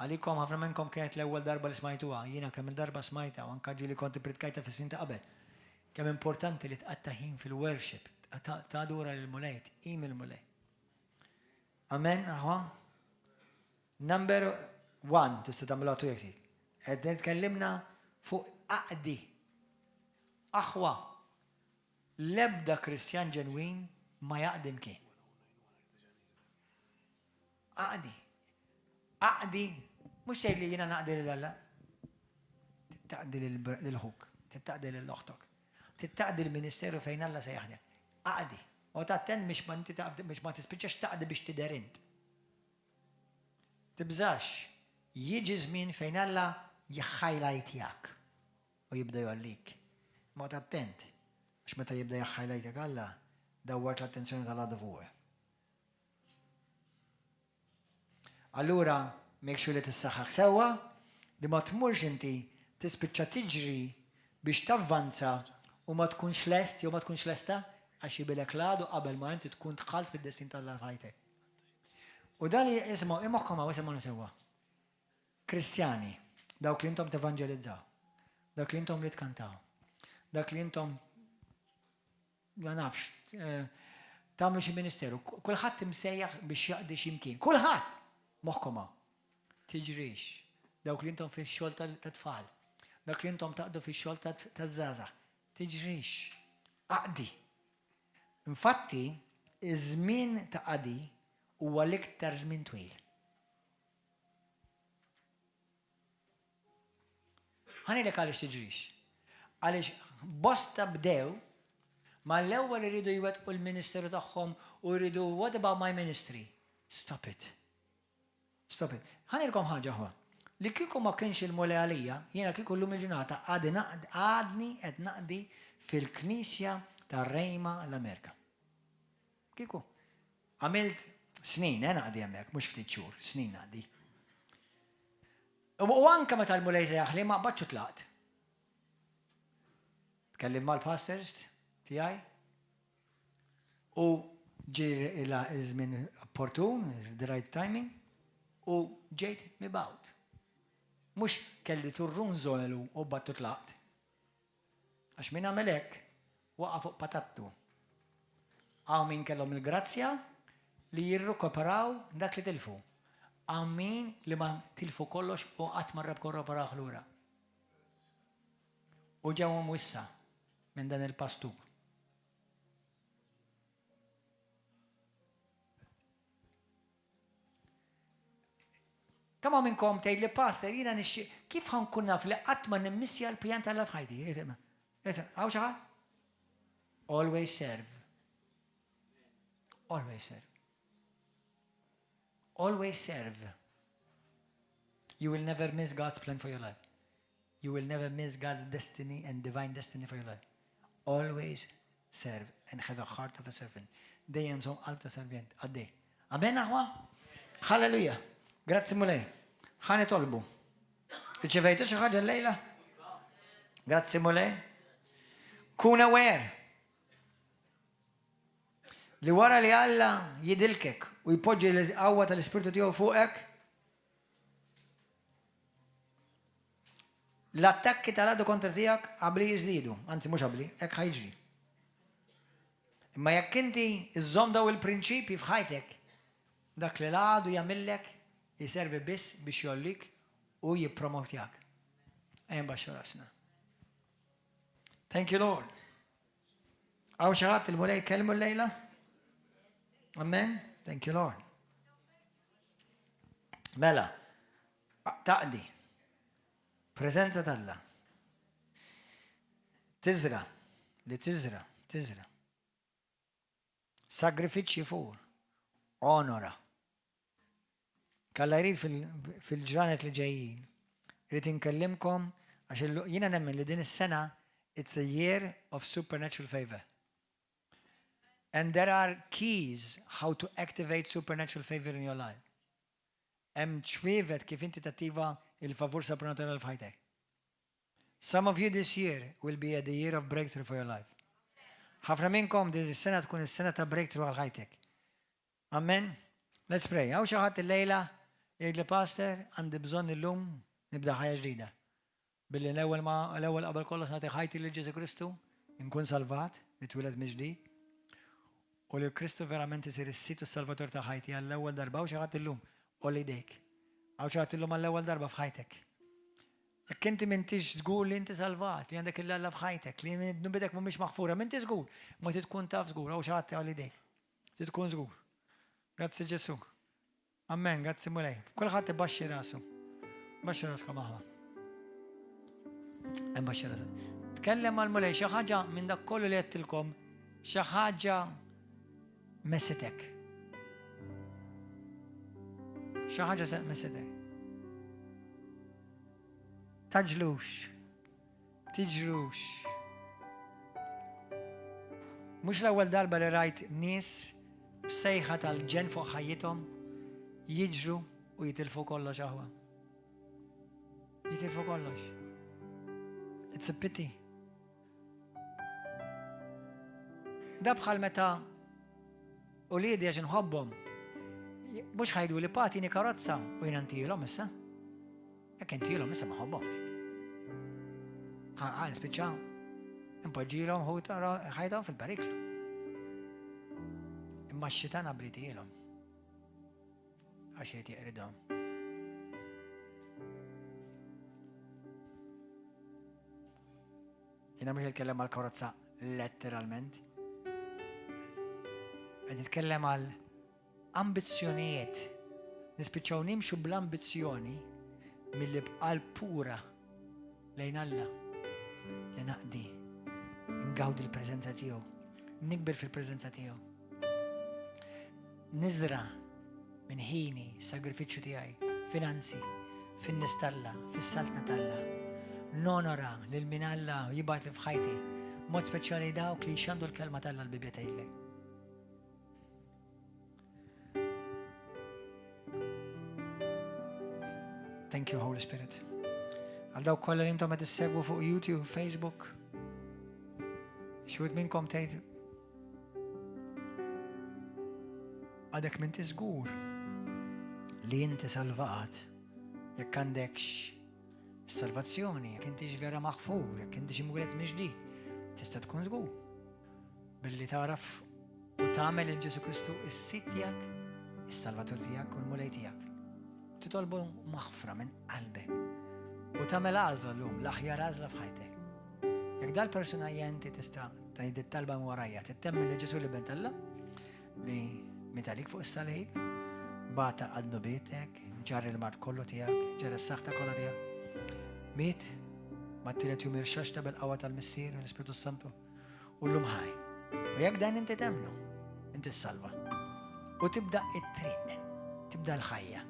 Għalikom ħafna minnkom kienet l-ewwel darba li smajtuha, jiena kemm il-darba smajtha u anke ġieli kont ippritkajtha fis-snin ta' qabel. Kemm importanti li tqatta' ħin fil-worship, tadura lill-Mulej, tqim il-Mulej. Amen, aħwa? Number one, tista' tagħmilha tu jekk trid. Qed tkellimna fuq aqdi. Aħwa, l-ebda Kristjan ġenwin ma jaqdi mkien. Aqdi. Aqdi, mhux tgħid li jiena naqdi lil Alla. Taqdi lil ħuk, taqdi lil oħtok. Taqdi l-ministeru fejn Alla se jaħdem. Aqdi. U tattent biex ma inti biex ma tispiċċax taqdi biex tidher int. Tibżax, jiġi żmien fejn Alla jħajlajtjak u jibda jgħollik. Ma attent, għax meta jibda jħajlajtjak Alla, dawwart l-attenzjoni tal-għadu fuqek. Allura, make sure li tissaħħaħ sewwa, li ma tmurx inti tispiċċa tiġri biex tavvanza u ma tkunx lest jew ma tkunx lesta għax jibilek l-għadu qabel ma inti tkun dħalt fid-destin t'Alla f'ħajtek. U dan li isimgħu, imoħħkom hawn isimgħuni sewwa. Kristjani, dawk li intom tevanġelizzaw, dawk li intom li tkantaw, dak li intom ma nafx, eh, tagħmlu xi ministeru. Kulħadd imsejjaħ biex jaqdi xi mkien. Kulħadd! Moħħkom hawn. Tiġrix. Dawk li intom fix-xogħol tat-tfal. Dawk li intom taqdu fix-xogħol taż-żgħażagħ. Tiġrix. Aqdi. Infatti, iż-żmien ta' qadi huwa l-iktar żmien twil. Ħa ngħidlek għaliex tiġrix. Għaliex bosta bdew mal-ewwel iridu jwettqu l-ministeru tagħhom u jridu what about my ministry? Stop it. Stop it. Ħa ngħidilkom ħaġa ħwa. Li kieku ma kienx il-Mulej għalija, jiena kieku llum il-ġurnata għadni qed naqdi fil-Knisja tar-Rejma l-Amerika. Kieku. Għamilt snin, eh, naqdi hemmhekk, mhux ftit xhur, snin naqdi. U anke meta l-Mulej sejjaħli ma qbadtx u tlaqt. Tkellim mal-pastors tiegħi u ġie iż-żmien opportun, the right timing, u ġejt mibgħut. Mhux kelli turrun żelu u qbadt u tlaqt. Għax min għamel hekk, waqa' fuq patattu. Hawn min kellhom il-grazzja li jirrikuperaw dak li tilfu. Hawn min li ma tilfu kollox u qatt ma rrekuperawh lura. U ġew imwissa minn dan il-pastur. Kemm hawn minnkom tgħid li pastor jiena nixtieq kif ħa nkun naf li qatt ma nimmissja l-pjan tal f'ħajti? Hawn xi ħadd? Always serve. Always serve. Always serve. You will never miss God's plan for your life. You will never miss God's destiny and divine destiny for your life. Always serve and have a heart of a servant. Dejjem żomm qalb ta' servent. Għaddej. Amen aħwa? Halleluja. Grazzi Mulej. Ħa nitolbu. Irċevejtu xi ħaġa llejla? Grazzi Mulej. Kun aware li wara li Alla jidilkek u jpoġġi l-qawwa tal-Ispirtu tiegħu fuqek, L-attakki tal-għadu kontra tiegħek qabli jiżdiedu, anzi mhux qabli, hekk ħa jiġri. Imma jekk inti żżomm daw il-prinċipji f'ħajtek, dak li l-għadu jagħmillek iservi biss biex jgħollik u jippromotjak. Ejja nbaxxu rasna. Thank you Lord. Hawn xi ħadd il-Mulej kellmu llejla? Amen. Thank you Lord. Mela, taqdi. Preżenza t'Alla. Tiżra, li tiżra, tiżra. Sagrifiċċji fuq. Onora. Kalla jrid fil-ġranet li ġejjin. Irrid inkellimkom għax jiena nemmen li din is-sena it's a year of supernatural favor. And there are keys how to activate supernatural favor in your life. Hemm ċwievet kif inti tattiva il-favur sopranatural f'ħajtek. Some of you this year will be the year of breakthrough for your life. Ħafna minnkom din is-sena tkun is-sena ta' breakthrough għal ħajtek. Amen. Let's pray. Hawn xi ħadd illejla jgħid li pastor għandi bżonn illum nibda ħajja ġdida. Billi l-ewwel ma l-ewwel qabel kollox nagħti ħajti lil Ġesu Kristu, inkun salvat, nitwieled mill-ġdid. U li Kristu verament isir is-Sid u s-Salvatur ta' ħajti għall-ewwel darba hawn xi ħadd illum għolli jdejk. Hawn xi ħadd illum għall-ewwel darba f'ħajtek. Jekk inti m'intix żgur li inti salvat, li għandek 'il Alla f'ħajtek, li dnubitek mhumiex maħfura, m'inti żgur, ma trid tkun taf żgur, hawn xi ħadd għolli jdejk. Trid tkun żgur. Grazzi Ġesu. Amen, grazzi Mulej. Kulħadd ibaxxi rasu. Baxxi raskom aħwa. Imbaxxi rasu. Tkellem mal Mulej xi ħaġa minn dak kollu li għedtilkom, xi ħaġa messitek. Xi ħaġa se messitek. Taġlux, tiġrux. Mhux l-ewwel darba li rajt nies b'sejħa tal-ġen fuq ħajjithom jiġru u jitilfu kollox aħwa. Jitilfu kollox. It's a pity. Da bħal meta u li għax nħobbhom, mhux ħajdu li patini karozza u jien ntilhom issa. Jekk intilhom issa ma ħobbhomx. Ħa nispiċċa impoġġilhom ħajthom fil-periklu. Imma x-xitan ablitielhom. Għax jgħid jeqridhom. Jiena mhux nitkellem għal karozza letteralment. Qed nitkellem għal ambizzjonijiet. Nispiċċaw nimxu bl-ambizzjoni milli b'qalb pura lejn Alla li naqdi, ngawdi l-preżenza tiegħu, nikber fil-preżenza tiegħu. Niżra minn ħini, sagrifiċċju tiegħi, finanzi, fin-nies t'Alla, fis-saltna t'Alla. Nonora lil min Alla jibgħat li f'ħajti, mod speċjali dawk li jxandu l-kelma t'Alla l-Bibbja tgħidlek. Thank you, Holy Spirit. Għal dawk kollha li intom qed issegwu fuq YouTube, Facebook, xi minnkom tgħid għadek m'inti żgur li inti salvat jekk għandekx salvazzjoni, jekk intix vera maħfur, jekk intix imwieled mill-ġdid, tista' tkun żgur. Billi tagħraf u tagħmel lil Ġesù Kristu is-Sid tiegħek, is-Salvatur tiegħek u l-Mulej tiegħek. Titolbu maħfra minn qalbek u tagħmel għażla llum, l-aħjar għażla f'ħajtek. Jekk dal-persuna hija inti tista' tgħid it-talba minn warajja, tittemmen li Ġesù l-Iben t'Alla li miet għalik fuq is-salib, bata għal dnubitek, ġarr il-mard kollu tiegħek, ġarr is-saħta kollha tiegħek. Miet, mat-tielet jum irxoxta bil-qawwa tal-Missier u l-Ispirtu Santu. U llum ħaj. U jekk dan inti temmnu, inti ssalva. U tibda it-triq, tibda l-ħajja.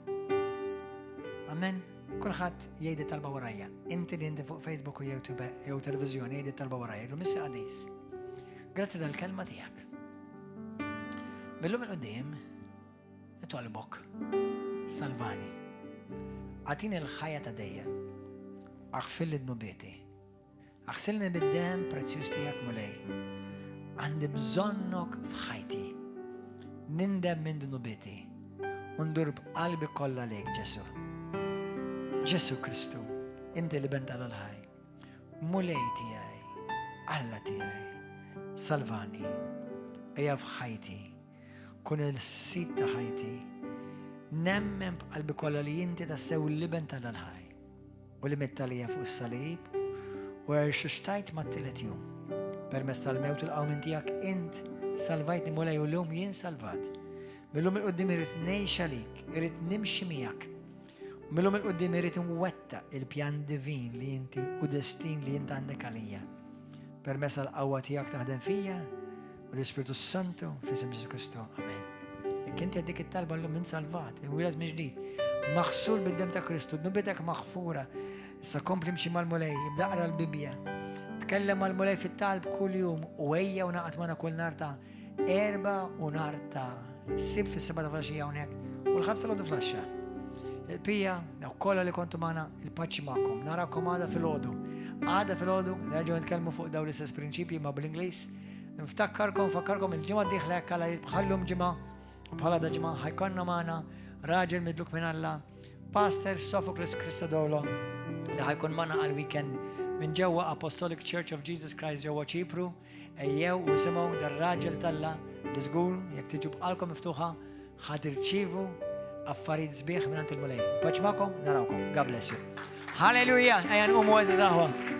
Amen. Kulħadd jgħid talba warajja. Inti li inti fuq Facebook u YouTube jew televiżjoni jgħid talba warajja. Illum issa qadis. Grazzi tal-kelma tiegħek. Billum il-qudiem nitolbok salvani. Agħtini l-ħajja ta' dejjem. Aħfirli dnubieti. Aħsilni bid-demm prezzjuż tiegħek Mulej. Għandi bżonnok f'ħajti. Nindem minn dnubieti u ndur b'qalbi kollha lejk Ġesu. Ġesu Kristu, inti l-Iben tal-ħaj. Mulej tiegħi, Alla tiegħi, salvani, ejja f'ħajti, kun il-sid ta' ħajti. Nemmen b'qalbi kollha li inti tassew l-Iben tal-ħaj. U li mitt għalija fuq is-salib u rxuxtajt mat-tielet jum. Permezz tal-mewt u l-qawmien tiegħek int salvajtni Mulej u llum jien salvat. Millum il-qudiem irrid ngħix għalik, irrid nimxi miegħek. Millum il-qudiem irrid nwettaq il-pjan divin li inti u destin li int għandek għalija. Permezz tal-qawwa tiegħek taħdem fija u l-Ispirtu Santu f'isem Ġesu Kristu. Amen. Jekk inti dik it-talba llum minn salvat, imwieled minn ġdid, maħsul bid-dem ta' Kristu, dnubitek maħfura, issa kompli mxi mal-Mulej, ibda qra l-Bibbja. Tkellem mal-Mulej fit-talb kull jum u ejja u ingħaqad magħna kull nhar ta' Erbgħa u nhar ta' Sibt fis-7 ta' filgħaxija hawnhekk u l-Ħadd filgħodu fl-10. Il-pija, dawk kollha li kontu magħna, il-paċi magħkom. Narakom għada filgħodu. Għada filgħodu nerġgħu nitkellmu fuq dawn l-istess prinċipji ma bl-Ingliż. Nftakkarkom, fakkarkom il-ġimgħa d-dieħla jekk Alla jrid bħal-lum ġimgħa u bħal għada ġimgħa ħa jkollna magħna raġel midluk minn Alla, Pastor Sophocles Christodoulo, li ħa jkun magħna għal-weekend minn ġewwa Apostolic Church of Jesus Christ ġewwa Ċipru. Ejjew u isimgħu dar-raġel t'Alla li żgur jekk tiġu b'qalbkom miftuħa ħa tirċievu affarijiet sbieħ minn il-Mulej. Paċi magħkom, narawkom. God bless you. Hallelujah! Ejja nqumu, għeżież aħwa.